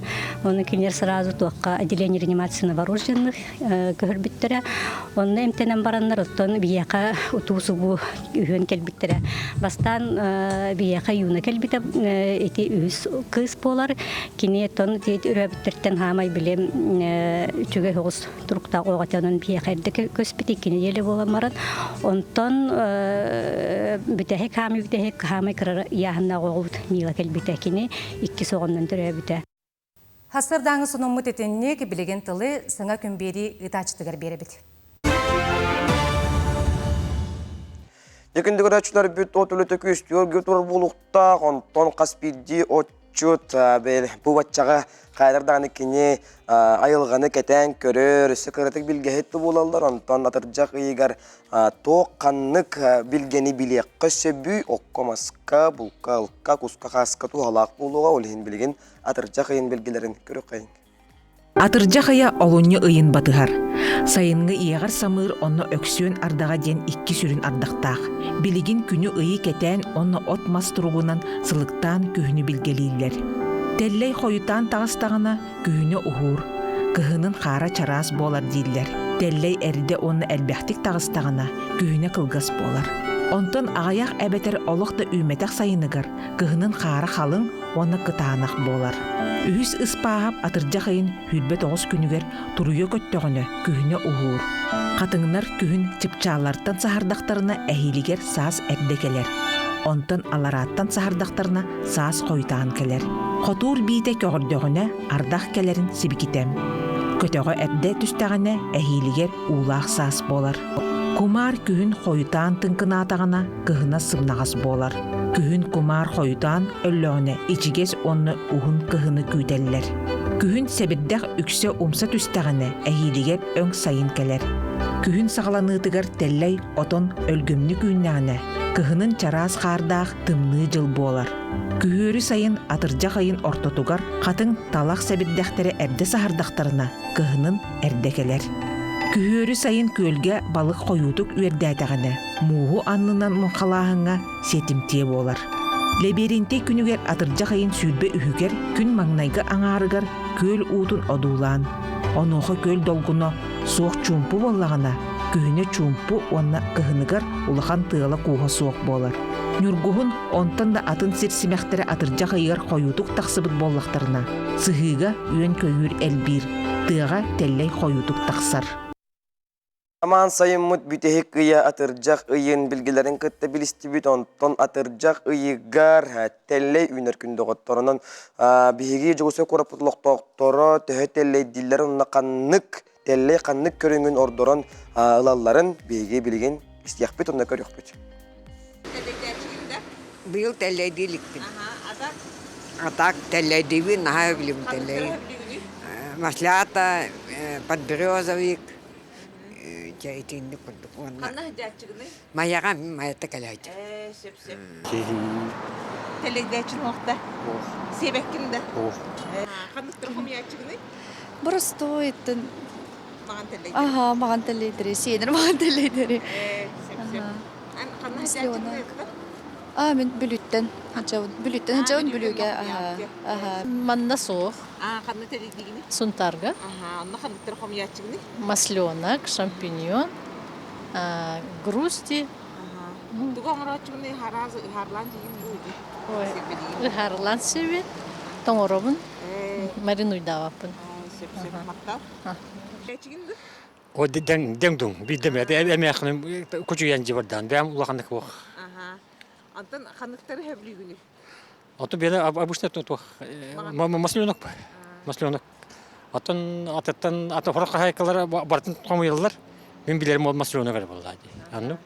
Ону кинилэр сразу туохха отделение реанимации новорожденных көһөрбүттэрэ. Онно эмтэнэн бараннар оттон биһиэхэ утуу-субуу үһүөн кэлбиттэрэ. Бастаан биһиэхэ Юна кэлбитэ ити үһүс кыыс буолар. Кини оттон өрөөбүттэртэн хаамай били үчүгэй соҕус туруктаах оҕо онон биһиэхэ эрдэ көспүт икки нэдиэлэ буолан баран. Онтон бүтэһик хаамай бүтэһик хаамай кыра ыйааһыннаах оҕобут Мила кэлбитэ. Кини иккис оҕоннон төрөөбүтэ. Сарсыардааҥы сонуммут итинник, билигин тылы саҥа күн биэрии ыытааччытыгар биэрэбит. Дьэ көрөөччүлэрбит от үлэтэ күөстүөргө турар буолуохтаах, онтон хас биирдии отчут бу баччаҕа хайдар даҕаны кини айылҕаны кэтээн көрөр, өссө кыратык билгэһит да буолаллар, онтон атырдьах ыйыгар туох ханнык билгэни билиэххэ сөбүй, окко-маска, булка-алка, куска-хааска туһалаах буолуоҕа, ол иһин билигин Атырдьах ыйын билгэлэрин көрүөххэйиҥ. Атырдьах ыйа олунньу ыйын батыһар. Сайыҥҥы иэҕэр самыыр онно өксүөн ардаҕа диэн икки сүрүн ардахтаах. Билигин күнү-ыйы кэтээн уонна от-мас туругунан сылыктаан күһүнү билгэлииллэр. Тэллэй хойутаан таҕыстаҕына күһүнэ уһуур, кыһынын хаара чараас буолар дииллэр. Тэллэй эрдэ уонна элбэхтик таҕыстаҕына күһүнэ кылгас буолар. Онтон аҕыйах эбэтэр олох да үүммэтэх сайыныгар кыһынын хаара халыҥ уонна кытаанах буолар. Үһүс Ыспааһап атырдьах ыйын 29 күнүгэр туруйа көттөҕүнэ күһүнэ уһуур. Хатыҥнар күһүн чыпчааллартан саһардахтарына эһиилигэр саас эрдэ кэлэр. Онтон аларааттан саһардахтарына саас хойутаан кэлэр. Хотуур биитэ көҕөрдөҕүнэ ардах кэлэрин сибикитэ. Көтөҕө эрдэ түстэҕинэ эһиилигэр уулаах саас буолар. Кумаар күһүн хойутаан тыҥкынаатаҕына кыһына сымнаҕас буолар. Күһүн кумаар хойутаан өллөҕүнэ ичигэс уонна уһун кыһыны күүтэллэр. Күһүн сэбирдэх үксэ умса түстэҕинэ эһиилигэр өҥ сайын кэлэр. Күһүн саҕаланыытыгар тэллэй отон өлгөмнүк үүннэҕинэ, кыһынын чараас хаардаах тымныы дьыл буолар. Күһүөрү сайын атырдьах ыйын ортотугар хатыҥ талах сэбирдэхтэрэ эрдэ саһардахтарына, кыһынын эрдэ кэлэр. Күһүөрү сайын күөлгэ балык хойуутук үөрдээтэҕинэ, мууһу аннынан муҥхалааһыҥҥа сиэтимтиэ буолар. Лэбиэринтэй күнүгэр атырдьах ыйын 23-үгэр күн маҥнайгы аҥаарыгар күөл уутун одуулаан, онуоха күөл долгуна суох чуумпу буоллаҕына, күһүнэ чуумпу уонна кыһыныгар улахан тыала-кууһа суох буолар. Ньургуһун онтон да атын сир симэхтэрэ атырдьах ыйыгар хойуутук тахсыбыт буоллахтарына, сыһыыга үөн-көйүүр элбиир, тыаҕа тэллэй хойуутук тахсар. Самаан сайыммыт бүтэһик ыйа атырдьах ыйын билгэлэрин кытта билистибит, онтон атырдьах ыйыгар тэллэй үүнэр күн доҕотторунан биһиги Дьокуускай куораппыт олохтоохторо төһө тэллэйдииллэр уонна ханнык тэллэй ханнык көрүҥүн ордорон ылалларын биһиги билигин истиэхпит уонна көрүөхпүт. Быйыл тэллэйдии иликпин. А так тэллэйдиибин, наһаа сөбүлүүбүн тэллэйи. Маслята, подберезовик, дьэ итинник курдук уонна Ханна сылдьааччыгыный? Майаҕа Майата кэлээччи. Ээ, сөп сөп. Тэлэйдээчин уохта. Сиэбэккин да? Ханныктар хомуйааччыгыный? Боростуой иттен Маҕан тэллэйдэри. Аха, маҕан тэллэйдэри, сиэнэр маҕан тэллэйдэри. Ээ, сөп сөп. Ханна сылдьааччыгыный? А, мин Бүлүүттэн сылдьабын. Бүлүүттэн сылдьабын, Бүлүүгэ. Аха. Манна суох. А, ханна тэрийдигини? Сунтаарга. Аха, онно ханныктар хомуйааччыгыный? Масленок, шампиньон, грусти. Тугу оҥорооччугуный хараас ыһаарлаан сиигин дуу Ой, ыһаарлаан сиэбин, тоҥоробун, маринуйдаабаппын. Сөп, сөп, махтал. Чигин ду? О дэҥ дэҥ дуҥ биирдэм эмээхиним кучуйан дьыбардаан бэйэм улаханнык суох. Аха. Антон ханныктары сөбүлүүгүнүй? Ото бэйэ обычно туох масленок масленок. Атын атыттан аты хорох хаһайкалара бартын хомуйаллар. Мин билэрим ол масленок эрэ буолла дии. Анну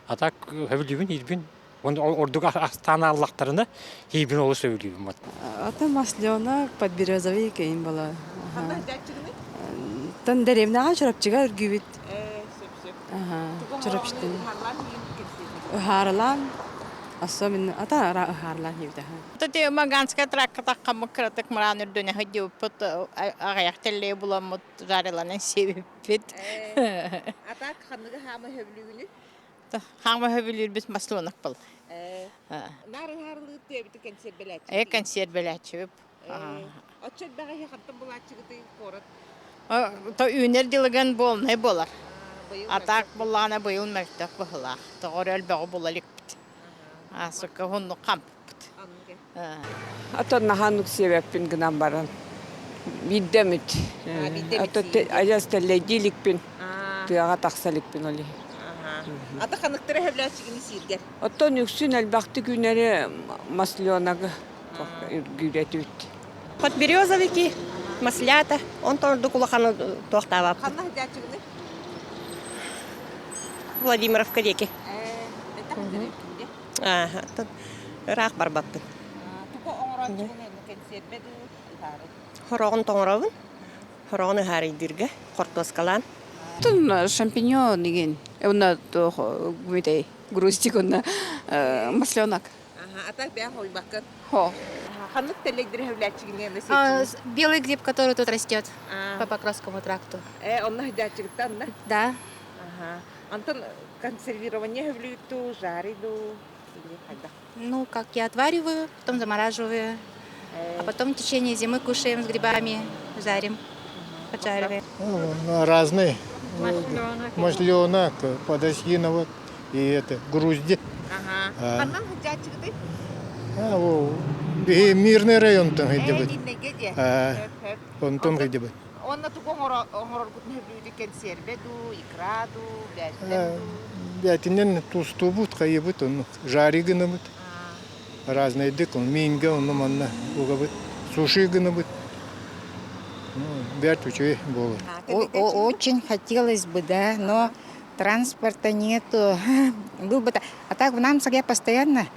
а так сөбүлүүбүн иирбин ордук астаан аллахтарына иирбин олус сөбүлүүбүн вот. Ата масленок подберезовый кэйин була. Тан дэриэбинэҕэ Чурапчыга үргүүбүт. Чурапчытын. Ыһаарылаан, особенно ата ара ыһаарылаан хийбитэ. Тати Маганская тракка таххаммыт кыратык мыраан үрдүнэ сылдьыбыппыт аҕыйах тэллэйи буламмыт жариланан сиэбиппит. Атак ханныгы хаама сөбүлүүгүнүй? Хаама сөбүлүүрбүт маслонок был. Наар ыһаарылыыр түөбүтү кэнсиэрбэлээччи. Э кэнсиэрбэлээччибип. Оччо элбэҕи хантан булааччыгытый куорат? То үүнэр дьылыган буолнай буолар. Атаак буллаҕына быйыл мөлтөх быһылаах. Тоҕо эрэ элбэҕи була иликпит. Аасыкка уһуннук хампыппыт. Атын наһаа сиэбэппин гынан баран биирдэ эмит адьас тэллэйдии иликпин тыаҕа тахса иликпин ол иһин. Ата ханыктара сөбүлээччигини сииргэр? Оттон үксүн элбэхтик үүнэри масленогы үргүүрэтибит. Подберезовики, маслята, онтон ордук улахан туохтаабаппын. Ханна сылдьааччыгыный? Владимировка диэки. Ыраах барбаппын. Тугу оҥорооччугун кэнсиэрбэ дуу, ыһаары? Хороҕун тоҥоробун. Хороҕун ыһаарыйдыырга хортуоскалаан. Тун шампиньон игин. Уна гумитей грустик уна масленок. А так бэйэҥ хойбаккын? Хо. Ханнык тэллэйдэри сөбүлээччигиний Белый гриб, который тут растет по Покровскому тракту. Э, онно сылдьааччыгыттан да? Да. Ага. Антон консервирование сөбүлүүту, жариду или хайдах? Ну, как я отвариваю, потом замораживаю, а потом в течение зимы кушаем с грибами, жарим, поджариваем. Ну, разные. Масленок, подосиновок и это, грузди. Ага. Ханнан сылдьааччыгытый? А, Мирный районтан сылдьабыт. Онтон сылдьабыт. Онно тугу оҥороргутун сөбүлүүрү кэнсиэрбэ дуу, икра дуу, бээтинэн дуу? Бээтинэн тустуубут, хайыбыт, ону жари гынабыт. Разныйдык, миингэ онно манна угабыт, суши гынабыт. Бэрт үчүгэй буолар. Очень хотелось бы, да, но транспорта нету. Был бы... А так в нам я постоянно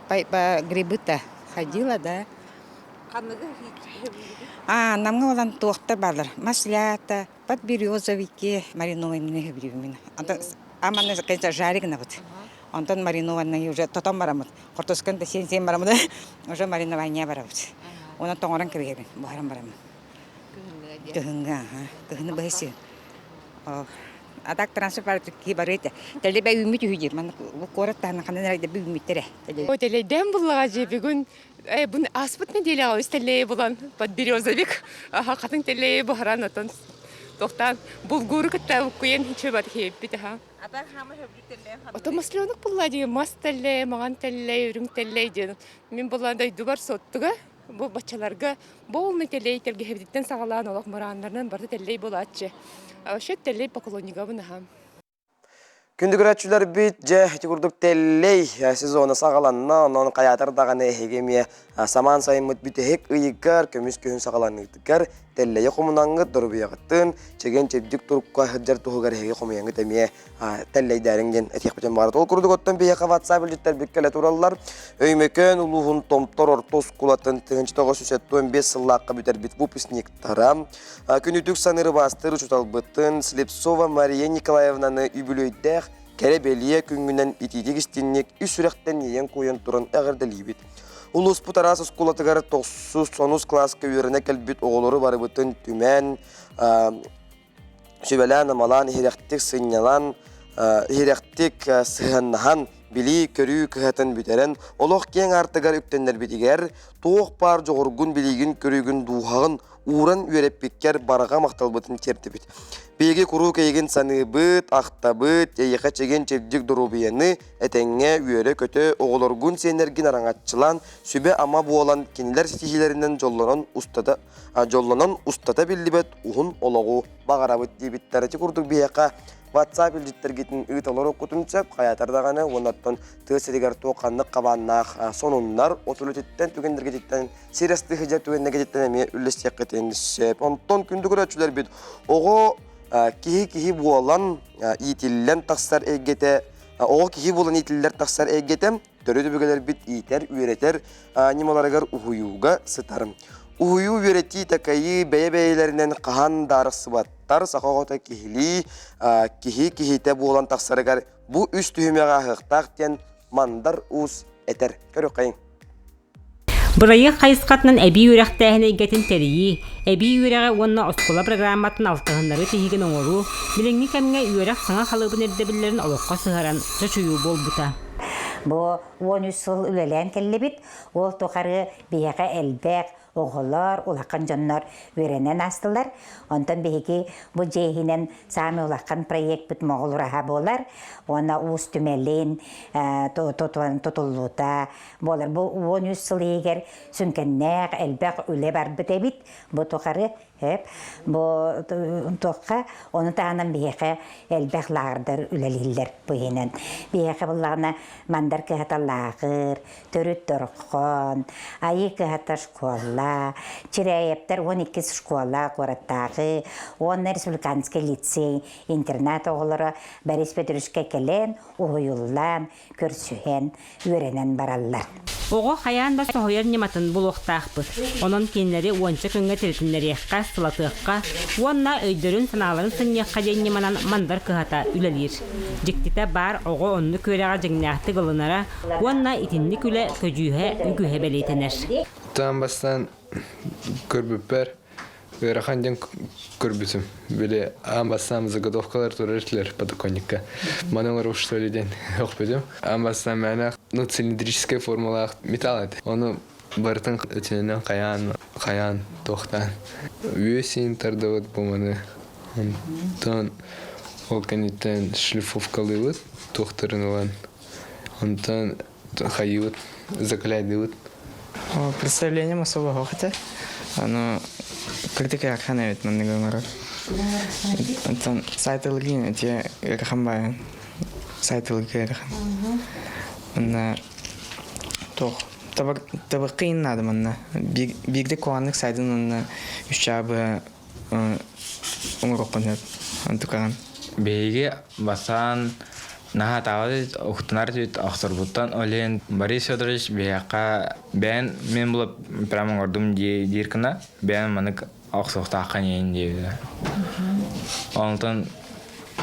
по, по грибы-то ходила, да. А, намга olan туохта балар. Маслята, подберезовики, маринованные грибы. Аманы, конечно, жареный вот. Онтон маринованный уже тотон барамыт. Хортоскан да сен сен барамыт. Уже маринование барабыт. Оны тоңорон кебегебин, буһаран барамын. Кыһыҥҥа, аха. Кыһыны быһыси. А так транспорт ки барыта. Телебе үүммүт үһү диир. Манна куорат таһынан ханан эрэ үүммүттэрэ. Телейден буллаҕа дьиэ бүгүн бун ааспыт неделяҕа үс тэллэйи булан подберезовик аха хатын тэллэйи буһаран отон тохтаан булгууру кытта буккуйан хичебат хиэппит аха Ото масленок булла дии мас тэллэй, маҥан тэллэй, үрүҥ тэллэй диэн. Мин буллаан дойдубар соттуга бу баччаларга полный тэллэй тэлгэһэбититтэн саҕалаан олох мырааннарынан барыта тэллэй буолааччы. Вообще тэллэй поклоннигабын аха. Күндү көрөөччүлэрбит, дьэ, ити курдук тэллэй сезона саҕаланна, онон хайаатар даҕаны эһиги эмиэ самаан сайыммыт бүтэһик ыйыгар, көмүс күһүн саҕаланыытыгар тэллэйи хомунаҥҥыт, доруобуйаҕытын, чэгиэн-чэбдик турукка сылдьар туһугар эһиги хомуйаҥҥыт эмиэ тэллэйдээриҥ диэн этиэхпитин баҕарабыт. Ол курдук оттон биһиэхэ WhatsApp илдьиттэрбит кэлэ тураллар. Өймөкөөн улууһун Томтор орто оскуолатын 1975 сыллаахха бүтэрбит выпускниктара Күнүтүк саныыр убаастыыр учууталбытын Слепцова Мария Николаевнаны үбүлүөйдээх кэрэ бэлиэ күҥҥүнэн итиитик истинник үс сүрэхтэн иэйэн-куойан туран эҕэрдэлиибит. Улууспут араас оскуолатыгар тохсус онус кылааска үөрэнэ кэлбит оҕолору барыбытын түмэн, сүбэлээн-амалаан, иһирэхтик сынньалан, иһирэхтик сыһыаннаһан билии-көрүү кыһатын бүтэрэн, олох киэҥ аартыгар үктэннэрбитигэр, туох баар дьоҕургун, билиигин-көрүүгүн, дууһаҕын ууран үөрэппиккэр барҕа махталбытын тиэрдибит. Биһиги куруук эйигин саныыбыт, ахтабыт, эйиэхэ чэгиэн-чэбдик доруобуйаны, этэҥҥэ үөрэ-көтө, оҕолоргун, сиэннэргин араҥаччылаан, сүбэ-ама буолан, кинилэр ситиһиилэринэн дьоллонон устата, дьоллонон устата биллибэт уһун олоҕу баҕарабыт диэбиттэр. Ити курдук биһиэхэ WhatsApp илдьиттэргитин ыыталар оккутун сөп, хайаатар даҕаны уонна оттон тыа сиригэр туох ханнык хабааннаах сонуннар от үлэтиттэн түгэннэргититтэн сир астыы сылдьар түгэннэргититтэн эмиэ үллэстиэххитин сөп. Онтон күндү көрөөччүлэрбит оҕо киһи-киһи буолан иитиллэн тахсар эйгэтэ оҕо киһи буолан иитиллэр тахсар эйгэтэ төрүт өбүгэлэрбит иитэр, үөрэтэр ньымаларыгар уһуйууга сытар. Уһуйуу, үөрэтии, такайыы бэйэ-бэйэлэринэн хаһан да арахсыбаттар, саха оҕото киһилии, киһи киһитэ буолан тахсарыгар бу үс түһүмэҕи ааһыахтаах диэн Мандар Уус этэр. Көрүөххэйиҥ. Бырайыак хайысхатынан эбии үөрэхтээһин эйгэтин тэрийии, эбии үөрэҕи уонна оскуола программатын алтыһыннарыы тиһигин оҥоруу, билиҥҥи кэмҥэ үөрэх саҥа халыыбын ирдэбиллэрин олоххо сыһаран чочуйуу буолбута. Бу 13 сыл үлэлээн кэллибит. Ол тухары биһиэхэ элбэх оҕолор, улахан дьоннор үөрэнэн аастылар. Онтон биһиги бу дьиэ иһинэн саамай улахан проекпыт Моҕол ураһа буолар. Уонна Уус түмэлин тутуллуута буолар. Бу 13 сыл иһигэр сүҥкэннээх элбэх үлэ барбыт эбит. Бу тухары бу туохха ону таһынан биһиэхэ элбэх лааҕырдар үлэлииллэр бу иһинэн. Биһиэхэ буллаҕына Мандар кыһата лааҕыр, Төрүт дорҕоон, Айыы кыһата школа, Чирээйэптэр 12 школа куораттааҕы уонна республиканский лицей интернат оҕолоро Борис Петровичка кэлэн, уһуйуллан, көрсүһэн, үөрэнэн бараллар. Оҕо хайаан да соһуйар ньыматын булуохтаахпыт. Онон кинилэри уонча күҥҥэ тиритиннэриэххэ, сылатыахха уонна өйдөрүн-санааларын сынньыахха диэн ньыманан Мандар кыһата үлэлиир. Дьиктитэ баар, оҕо оннук үөрэҕи дьиҥнээхтик ылынара уонна итинник үлэ көдьүүһэ үгүһэ бэлиэтэнэр. Таан бастаан көрбүппэр ыарахан диэн көрбүтүм. Били аан бастаан заготовкалар турар этилэр подоконникка. Маны оҥорор что ли диэн өхпүтүм. Аан бастаан мээнэ ну цилиндрическай формалаах металл этэ. Ону барытын итинэн хайаан хайаан туохтаан үөсин тардыбыт бу маны онтон ол кэнниттэн шлифовкалыыбыт туохтарын ылан онтон хайыыбыт закаляйдыыбыт Представлением особо суох этэ. Ону критика ыарахан эбит манныгы оҥорор. Онтон сайтылыгын эти ыарахан баайан сайтылыгы ыарахан. Онно туох табыккыйын наада манна. Биирдэ куһаҕаннык сайдын онно үс чаабы оҥоруоххун сөп онтукаҕын. Биһиги бастаан наһаа таабат уктанар этибит охсорбуттан ол иһин Борис Федорович биһиэхэ бэйэн мин булап прямо оҥордум диир гына бэйэн маннык охсуохтааххын иһин диэбитэ. Онтон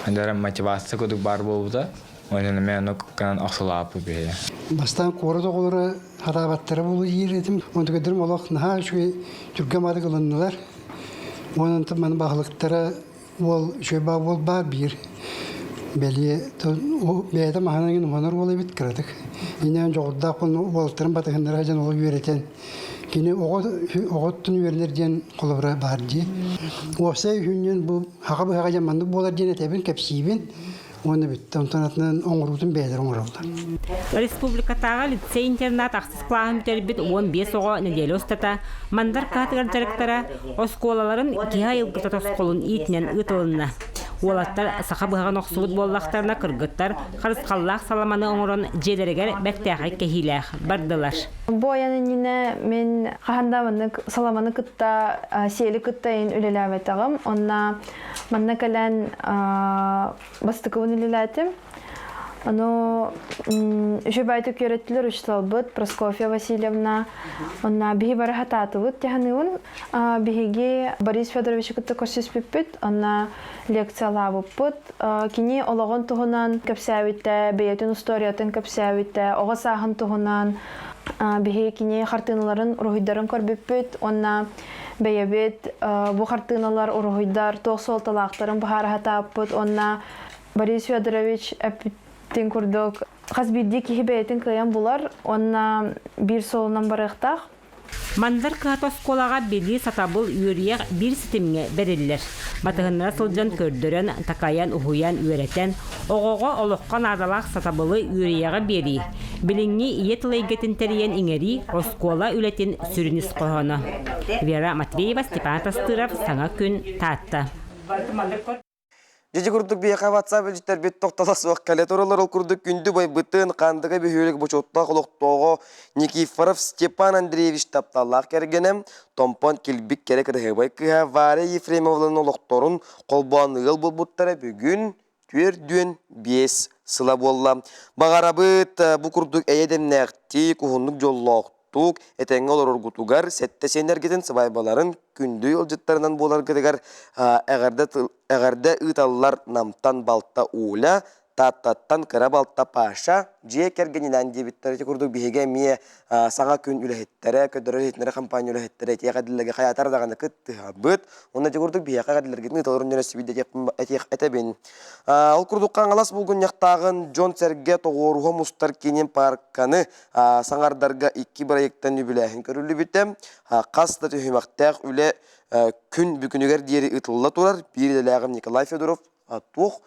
мотивация курдук баар буолбута. Онон эмиэ оннук гынан охсулааппыт биһиги. Бастаан куорат оҕолоро хараабаттара буолуо диир этим. Онтукайдарым олох наһаа үчүгэй түргэн баадык ылыннылар. Уонна онтон маны баһылыктара уол үчүгэй баа уол баар биир бэлиэ бэйэтэ маһынан иҥин уһанар уол эбит кыратык. Иннинэн дьоҕурдаах уолаттарын батыһыннара дьон олох үөрэтэн кини оҕо оҕоттон үөрэнэр диэн холобура баар дии. Уопсай үһүнньүн бу хаха быһаҕа дьон маннык буолар диэн этэбин, кэпсиибин. Уонна бүттэ. Онтон атынан оҥоруутун бэйэлэрэ оҥороллор. Республикатааҕы лицей-интернат ахсыс кылааһын бүтэрбит 15 оҕо нэдиэлэ устата Мандар кыһатыгар дьарыктара оскуолаларын киһи айылгыта тосхолун иитинэн ыытылынна. Уолаттар саха быһаҕын охсубут буоллахтарына кыргыттар харысхаллаах саламаны оҥорон дьиэлэригэр бэртээхэй кэһиилээх бардылар. Бу айан иннинэ мин хаһан да маннык саламаны кытта сиэли кытта үлэлээбэтэҕим. Онно Манна кэлэн бастакыбын үлэлээтим. Ону үчүгэйдик үөрэттилэр учууталбыт Прасковья Васильевна. Онно биһи бары хатаатыбыт тиһаныыбын. Биһиги Борис Федоровичы кытта көрсүспүппүт. Онно лекциялаабыппыт. Кини олоҕун туһунан кэпсээбитэ, бэйэтин устуоруйатын кэпсээбитэ, оҕо сааһын туһунан биһиги кини хартыыналарын, уруһуйдарын көрбүппүт. Уонна Бэйэбит бу хартыыналар, уруһуйдар туох суолталаахтарын быһаара сатааппыт уонна Борис Федорович эппит Тин курдук хас биирдии киһи бэйэтин кыайан булар уонна биир суолунан барыахтаах. Мандар кыһата оскуолаҕа билии, сатабыл, үөрүйэх биир ситимҥэ бэриллэр. Батыһыннара сылдьан көрдөрөн, такайан, уһуйан, үөрэтэн, оҕоҕо олоххо наадалаах сатабылы, үөрүйэҕи биэрии, билиҥҥи ийэ тыл эйгэтин тэрийэн иҥэрии оскуола үлэтин сүрүн ис хоһооно. Вера Матвеева, Степан Тастыров, Саҥа күн, Таатта. Дьэ курдук биһиэхэ WhatsApp илдьиттэрбит тохтоло суох кэлэ тураллар. Ол курдук күндү байбытын Хаандыга бөһүөлэк бочуоттаах олохтооҕо Никифоров Степан Андреевич тапталлаах кэргэнэ, Томпон килбик кэрэ кыраһыабай кыыһа Варя Ефремовларын олохторун холбоон ыал буолбуттара бүгүн 45 сыла буолла. Баҕарабыт бу курдук эйэ дэмнээхтик, уһуннук дьоллоохтук этэҥҥэ олороргутугар, сэттэ сиэннэргитин сыбаайбаларын күндү ыалдьыттарынан буоларгытыгар эҕэрдэ эҕэрдэ ыыталлар Намтан балта Уля, Тааттаттан кыра балта Паша дьиэ кэргэнинээн диэбиттэр. Ити курдук биһиги эмиэ саҥа күн үлэһиттэрэ, көрдөрөр иһитиннэрэр компания үлэһиттэрэ этиэх эдиллэргэ хайаатар даҕаны кыттыһабыт. Уонна ити курдук биһиэхэ эҕэрдэлэргитин ыыталларын үөрэссибит этиэх этэбин. Ол курдук Хаҥалас булгунньахтааҕын дьон-сэргэ тоҕуоруһа мустар киинин парканы саҥардарга икки бырайыактан үбүлээһин көрүллүбүтэ. Хас да түһүмэхтээх үлэ күн бүгүнүгэр диэри ыытылла турар. Биир идэлээҕим Николай Федоров туох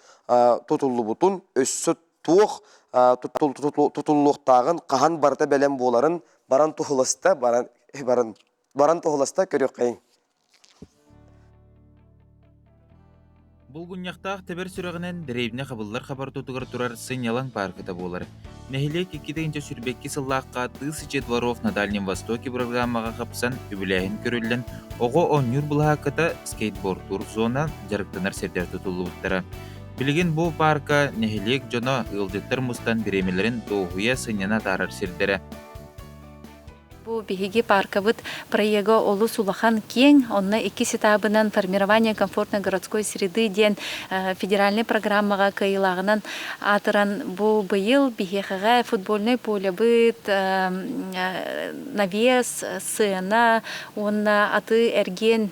тутуллубутун, өссө туох тутуллуохтааҕын, хаһан барыта бэлэм буоларын баран туһуласта, баран, баран, баран туһуласта көрүөххэйиҥ. Булгунньахтаах тэбэр сүрэҕинэн дэриэбинэ хабыллар хабартутугар турар сынньалаҥ паарката буолар. Нэһилиэк 2022 сыллаахха «Тысячи дворов на Дальнем Востоке» программаҕа хапсан үбүлээһин көрүллэн, оҕо оонньуур былаһаакката, скейтбордуур зона, дьарыктанар сирдэр тутуллубуттара. Билигин бу паарка нэһилиэк дьоно, ыалдьыттар мустан бириэмэлэрин дуоһуйа сынньана атаарар сирдэрэ. Бу биһиги паркабыт проега олус улахан киэҥ, онно иккис этабынан формирование комфортной городской среды диэн федеральнай программаҕа кыайыылааҕынан аатыран бу быйыл биһиэхэҕэ футбольнай полебыт, навес, сцена уонна атыы-эргиэн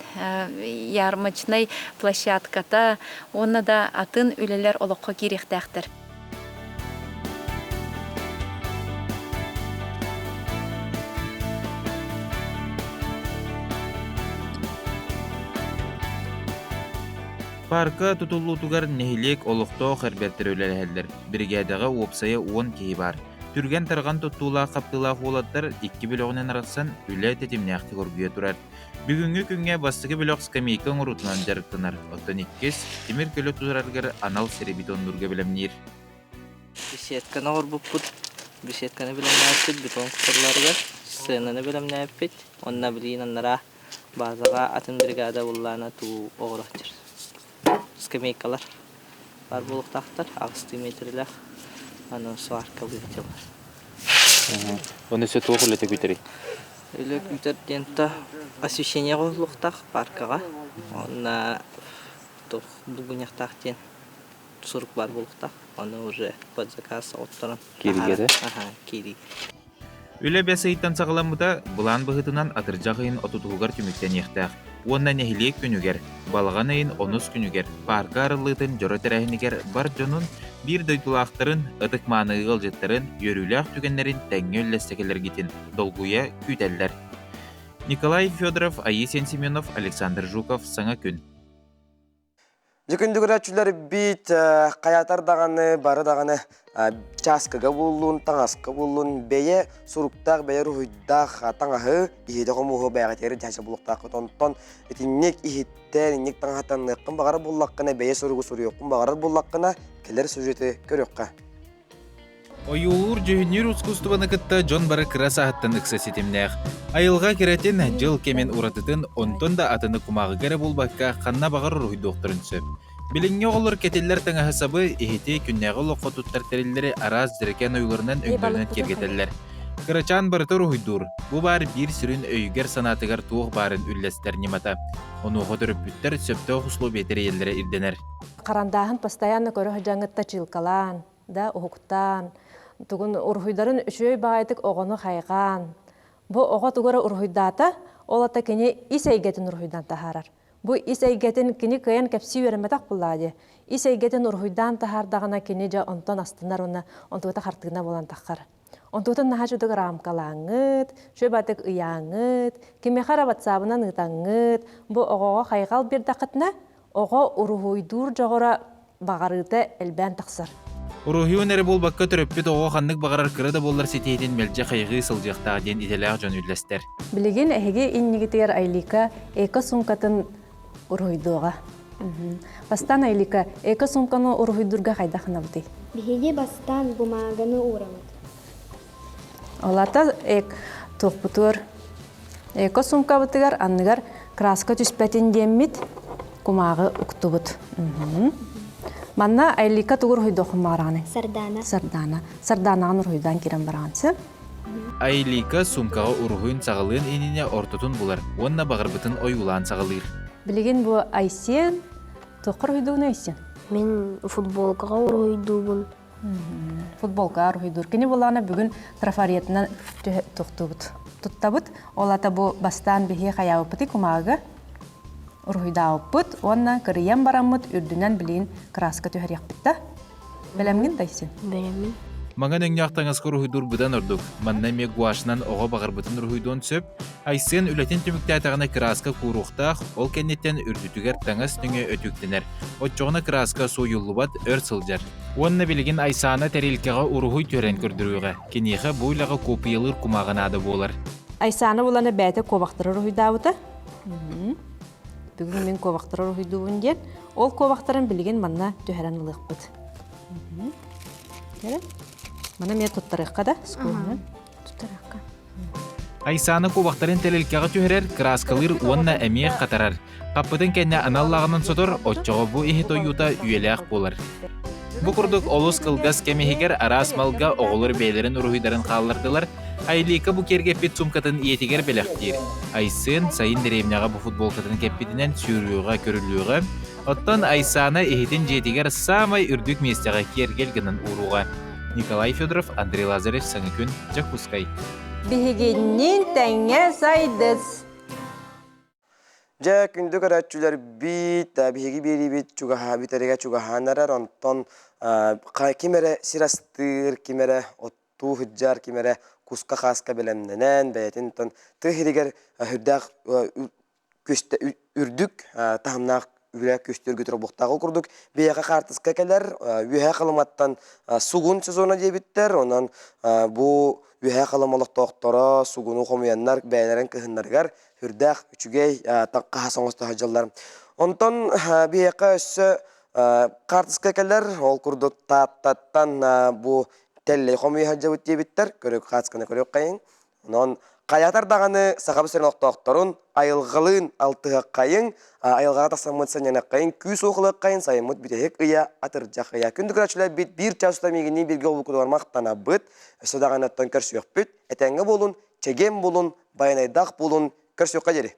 ярмарочнай площадката уонна да атын үлэлэр олоххо киириэхтээхтэр. Паарка тутуллуутугар нэһилиэк олохтоох эрбэртэрэ үлэлэһэллэр. Биригээдэҕэ уопсайа 10 киһи баар. Түргэн-тарҕан туттуулаах-хаптыылаах уолаттар икки бөлөҕүнэн арахсан үлэ тэтимнээхтик оргуйа турар. Бүгүҥҥү күҥҥэ бастакы бөлөх скамейка оҥоруутунан дьарыктанар, оттон иккис тимир көлө тутарарыгар анал сири бетоннуурга бэлэмниир. Беседканы оҥорбуппут, беседканы бэлэмнээбиппит бетон кутулларыгар, сценаны бэлэмнээбиппит уонна билигин анараа базаҕа атын бригада буллаана туу оҕуруоччар скамейкалар баар буолуохтаахтар аҕыстыы метрэлээх аны сваркалыы дьылар. Оны өссө туох үлэтэ күүтэрий? Үлэ күүтэр диэн то освещение оҥоһуллуохтаах паркаҕа уонна туох булгунньахтаах диэн сурук баар буолуохтаах. Ону уже под заказ оҕотторон Кииригэ Аха, киирии. Үлэ бэс ыйтан саҕаламмыта, былаан быһыытынан атырдьах ыйын отутугар түмүктэниэхтээх уонна нэһилиэк күнүгэр, балаҕан ыйын онус күнүгэр паарка арыллыытын дьоро тэрээһинигэр бар дьонун, биир дойдулаахтарын, ытык-мааны ыалдьыттарын үөрүүлээх түгэннэрин тэҥҥэ үллэстэ кэлэргитин долгуйа күүтэллэр. Николай Федоров, Айысен Семенов, Александр Жуков «Саҥа күн». Дьэ күндү көрөөччүлэр бит хайатар даҕаны бары даҕаны чааскыга буоллун, таҥаска буоллун бэйэ суруктаах, бэйэ уруһуйдаах таҥаһы иһитэ хомуһу бэйэҕитигэр дьаһайса булуохтааххыт. Онтон итинник иһиттэн, инник таҥаһытаныаххын баҕарар буоллаххына, бэйэ суругу суруйуоххун баҕарар буоллаххына, кэлэр сюжеты көрүөххэ. Ойуулуур-дьүһүннүүр ускуустубаны кытта дьон бары кыра сааһыттан ыкса ситимнээх. Айылҕа кэрэтин, дьыл кэмин уратытын, онтон да атыны кумааҕыга эрэ буолбакка, ханна баҕар уруһуйдуохтарын сөп. Билиҥҥи оҕолор кэтиллэр таҥаһы-сабы, иһити, күннээҕи олоххо туттар тэриллэри араас дьэрэкээн ойууларынан өҥнөрүнэн киэргэтэллэр. Кырачаан барыта уруһуйдуур, бу баар биир сүрүн өйүгэр-санаатыгар туох баарын үллэстэр ньымата. Онуоха төрөппүттэр сөптөөх условия тэрийэллэрэ ирдэнэр. Харандааһын постоянно көрө сылдьаҥҥыт тачыылкалаан, да уһуктаан, тугун уруһуйдарын үчүгэй баҕайытык оҕону хайҕаан, бу оҕо тугу эрэ уруһуйдаата, ол ата кини ис эйгэтин уруһуйдан таһаарар. Бу ис эйгэтин кини кыайан кэпсии үөрэммэтэх буоллаҕа дии. Ис эйгэтин уруһуйдаан таһаардаҕына кини дьэ онтон астынар уонна онтугата хартыына буолан таххар. Онтугутун наһаа чудук рамкалааҥҥыт, шөбатык ыйааҥҥыт, кимиэхэ эрэ ватсабынан ыытаҥҥыт, бу оҕоҕо хайҕал биэрдэххитинэ, оҕо уруһуйдуур дьоҕура баҕарыыта элбээн тахсар. Уруһуйун эрэ буолбакка төрөппүт оҕо ханнык баҕарар кыра да буоллар ситиһиитин мэлдьи хайҕыы сылдьыахтаах диэн идэлээх дьон үллэстэр. Билигин эһиги иннигитигэр Айлика эко-суумкатын уруһуйдуоҕа. Бастаан Айлика эко-суумканы уруһуйдуурга хайдах гынабытый? Биһиги бастаан бумааганы уурабыт. Олата эк туохпутугар эко-суумкабытыгар анныгар краска түспэтин диэммит кумааҕы уктубут. Манна Айлика тугу уруһуйдуоххун баҕараҕыный? Сардаана. Сардаана. Сардаанаҕын уруһуйдаан киирэн бараҕын сөп? Айлика суумкаҕа уруһуйун саҕалыан иннинэ ортотун булар уонна баҕарбытын ойуулаан саҕалыыр. Билигин бу Айсен туохха уруһуйдуугун Айсен? Мин футболкаҕа уруһуйдуубун. Футболкаҕа уруһуйдуур. Кини булаана бүгүн трафаретынан тохтуубут. Туттабыт. Ол ата бу бастаан биһиэ хайаабыппытый кумааҕыга уруһуйдаабыппыт уонна кырыйан бараммыт үрдүнэн билигин краска түһэриэхпит да. Бэлэмҥин да Айсен? Бэлэммин. Маҥан өҥнөөх таҥаска уруһуйдуур быдан ордук. Манна эмиэ гуашынан оҕо баҕарбытын уруһуйдуон сөп. Айсен үлэтин түмүктээтэҕинэ кырааска кууруохтаах, ол кэнниттэн үрдүтүгэр таҥас нөҥүө өтүүктэнэр. Оччоҕуна кырааска сууйуллубат, өр сылдьар. Уонна билигин Айсаана тэрилкэҕэ уруһуй түһэрэн көрдөрүөҕэ. Киниэхэ бу үлэҕэ куоппуйалыыр кумааҕы наада буолар. Айсаана булана бэйэтэ куобахтары уруһуйдаабыта. Бүгүн мин куобахтары уруһуйдуубун диэн, ол куобахтарын билигин манна түһэрэн ылыахпыт. Маны эмиэ туттарыахха да, скуһунан. Туттарыахха. Айсаана куобахтарын тэрилкэҕэ түһэрэр, кырааскалыыр уонна эмиэ хатарар. Хаппытын кэннэ анал лааҕынан сотор, оччоҕо бу иһит ойуута үйэлээх буолар. Бу курдук олус кылгас кэм иһигэр араас малга оҕолор бэйэлэрин уруһуйдарын хааллардылар, Айлика бу киэргэппит суумкатын ийэтигэр бэлэхтиир. Айсен сайын дэриэбинэҕэ бу футболкатын кэппитинэн сүүрүөҕэ, көрүлүөҕэ, оттон Айсана иһитин дьиэтигэр саамай үрдүк миэстэҕэ киэргэл гынан ууруоҕа. Николай Федоров, Андрей Лазарев, Саҥа күн, Дьокуускай. Биһигинниин тэҥҥэ сайдыс! Дьэ, күндү көрөөччүлэрбит, биһиги биэриибит чугаһаа бүтэригэр чугаһаан эрэр, онтон ким эрэ сир астыыр, ким эрэ оттуу сылдьар, ким эрэ куска-хааска бэлэмнэнэн, бэйэтин тон тыа сиригэр сүрдээх үрдүк таһымнаах үлэ күстүүргэ турбухтааҕы курдук биһиэхэ хаартыска кэлэр үөһээ халыматтан сугун сезона диэбиттэр онон бу үөһээ халым олохтоохторо сугуну хомуйаннар бэйэлэрин кыһыннарыгар сүрдээх үчүгэй хаһаас оҥосто сылдьаллар онтон биһиэхэ өссө хаартыска кэлэр ол курдук тааттаттан бу тэллэй хомуйа сылдьабыт диэбиттэр көрүк хаартысканы көрүөххэйиҥ Онон хайатар даҕаны Сахабыт сирин олохтоохторун айылҕалыын алтыһыаххайыҥ, айылҕаҕа тахсаммыт сынньаныаххайыҥ, күүс-уох ылыаххайын, сайыммыт бүтэһик ыйа атырдьах ыйа. Күндү көрөөччүлэрбит биир чаас устата миигинниин бииргэ буолбуккутугар махтанабыт. Өссө даҕаны оттон көрсүөхпүт. Этэҥҥэ буолун, чэгиэн буолун, байанайдаах буолун. Көрсүөххэ диэри.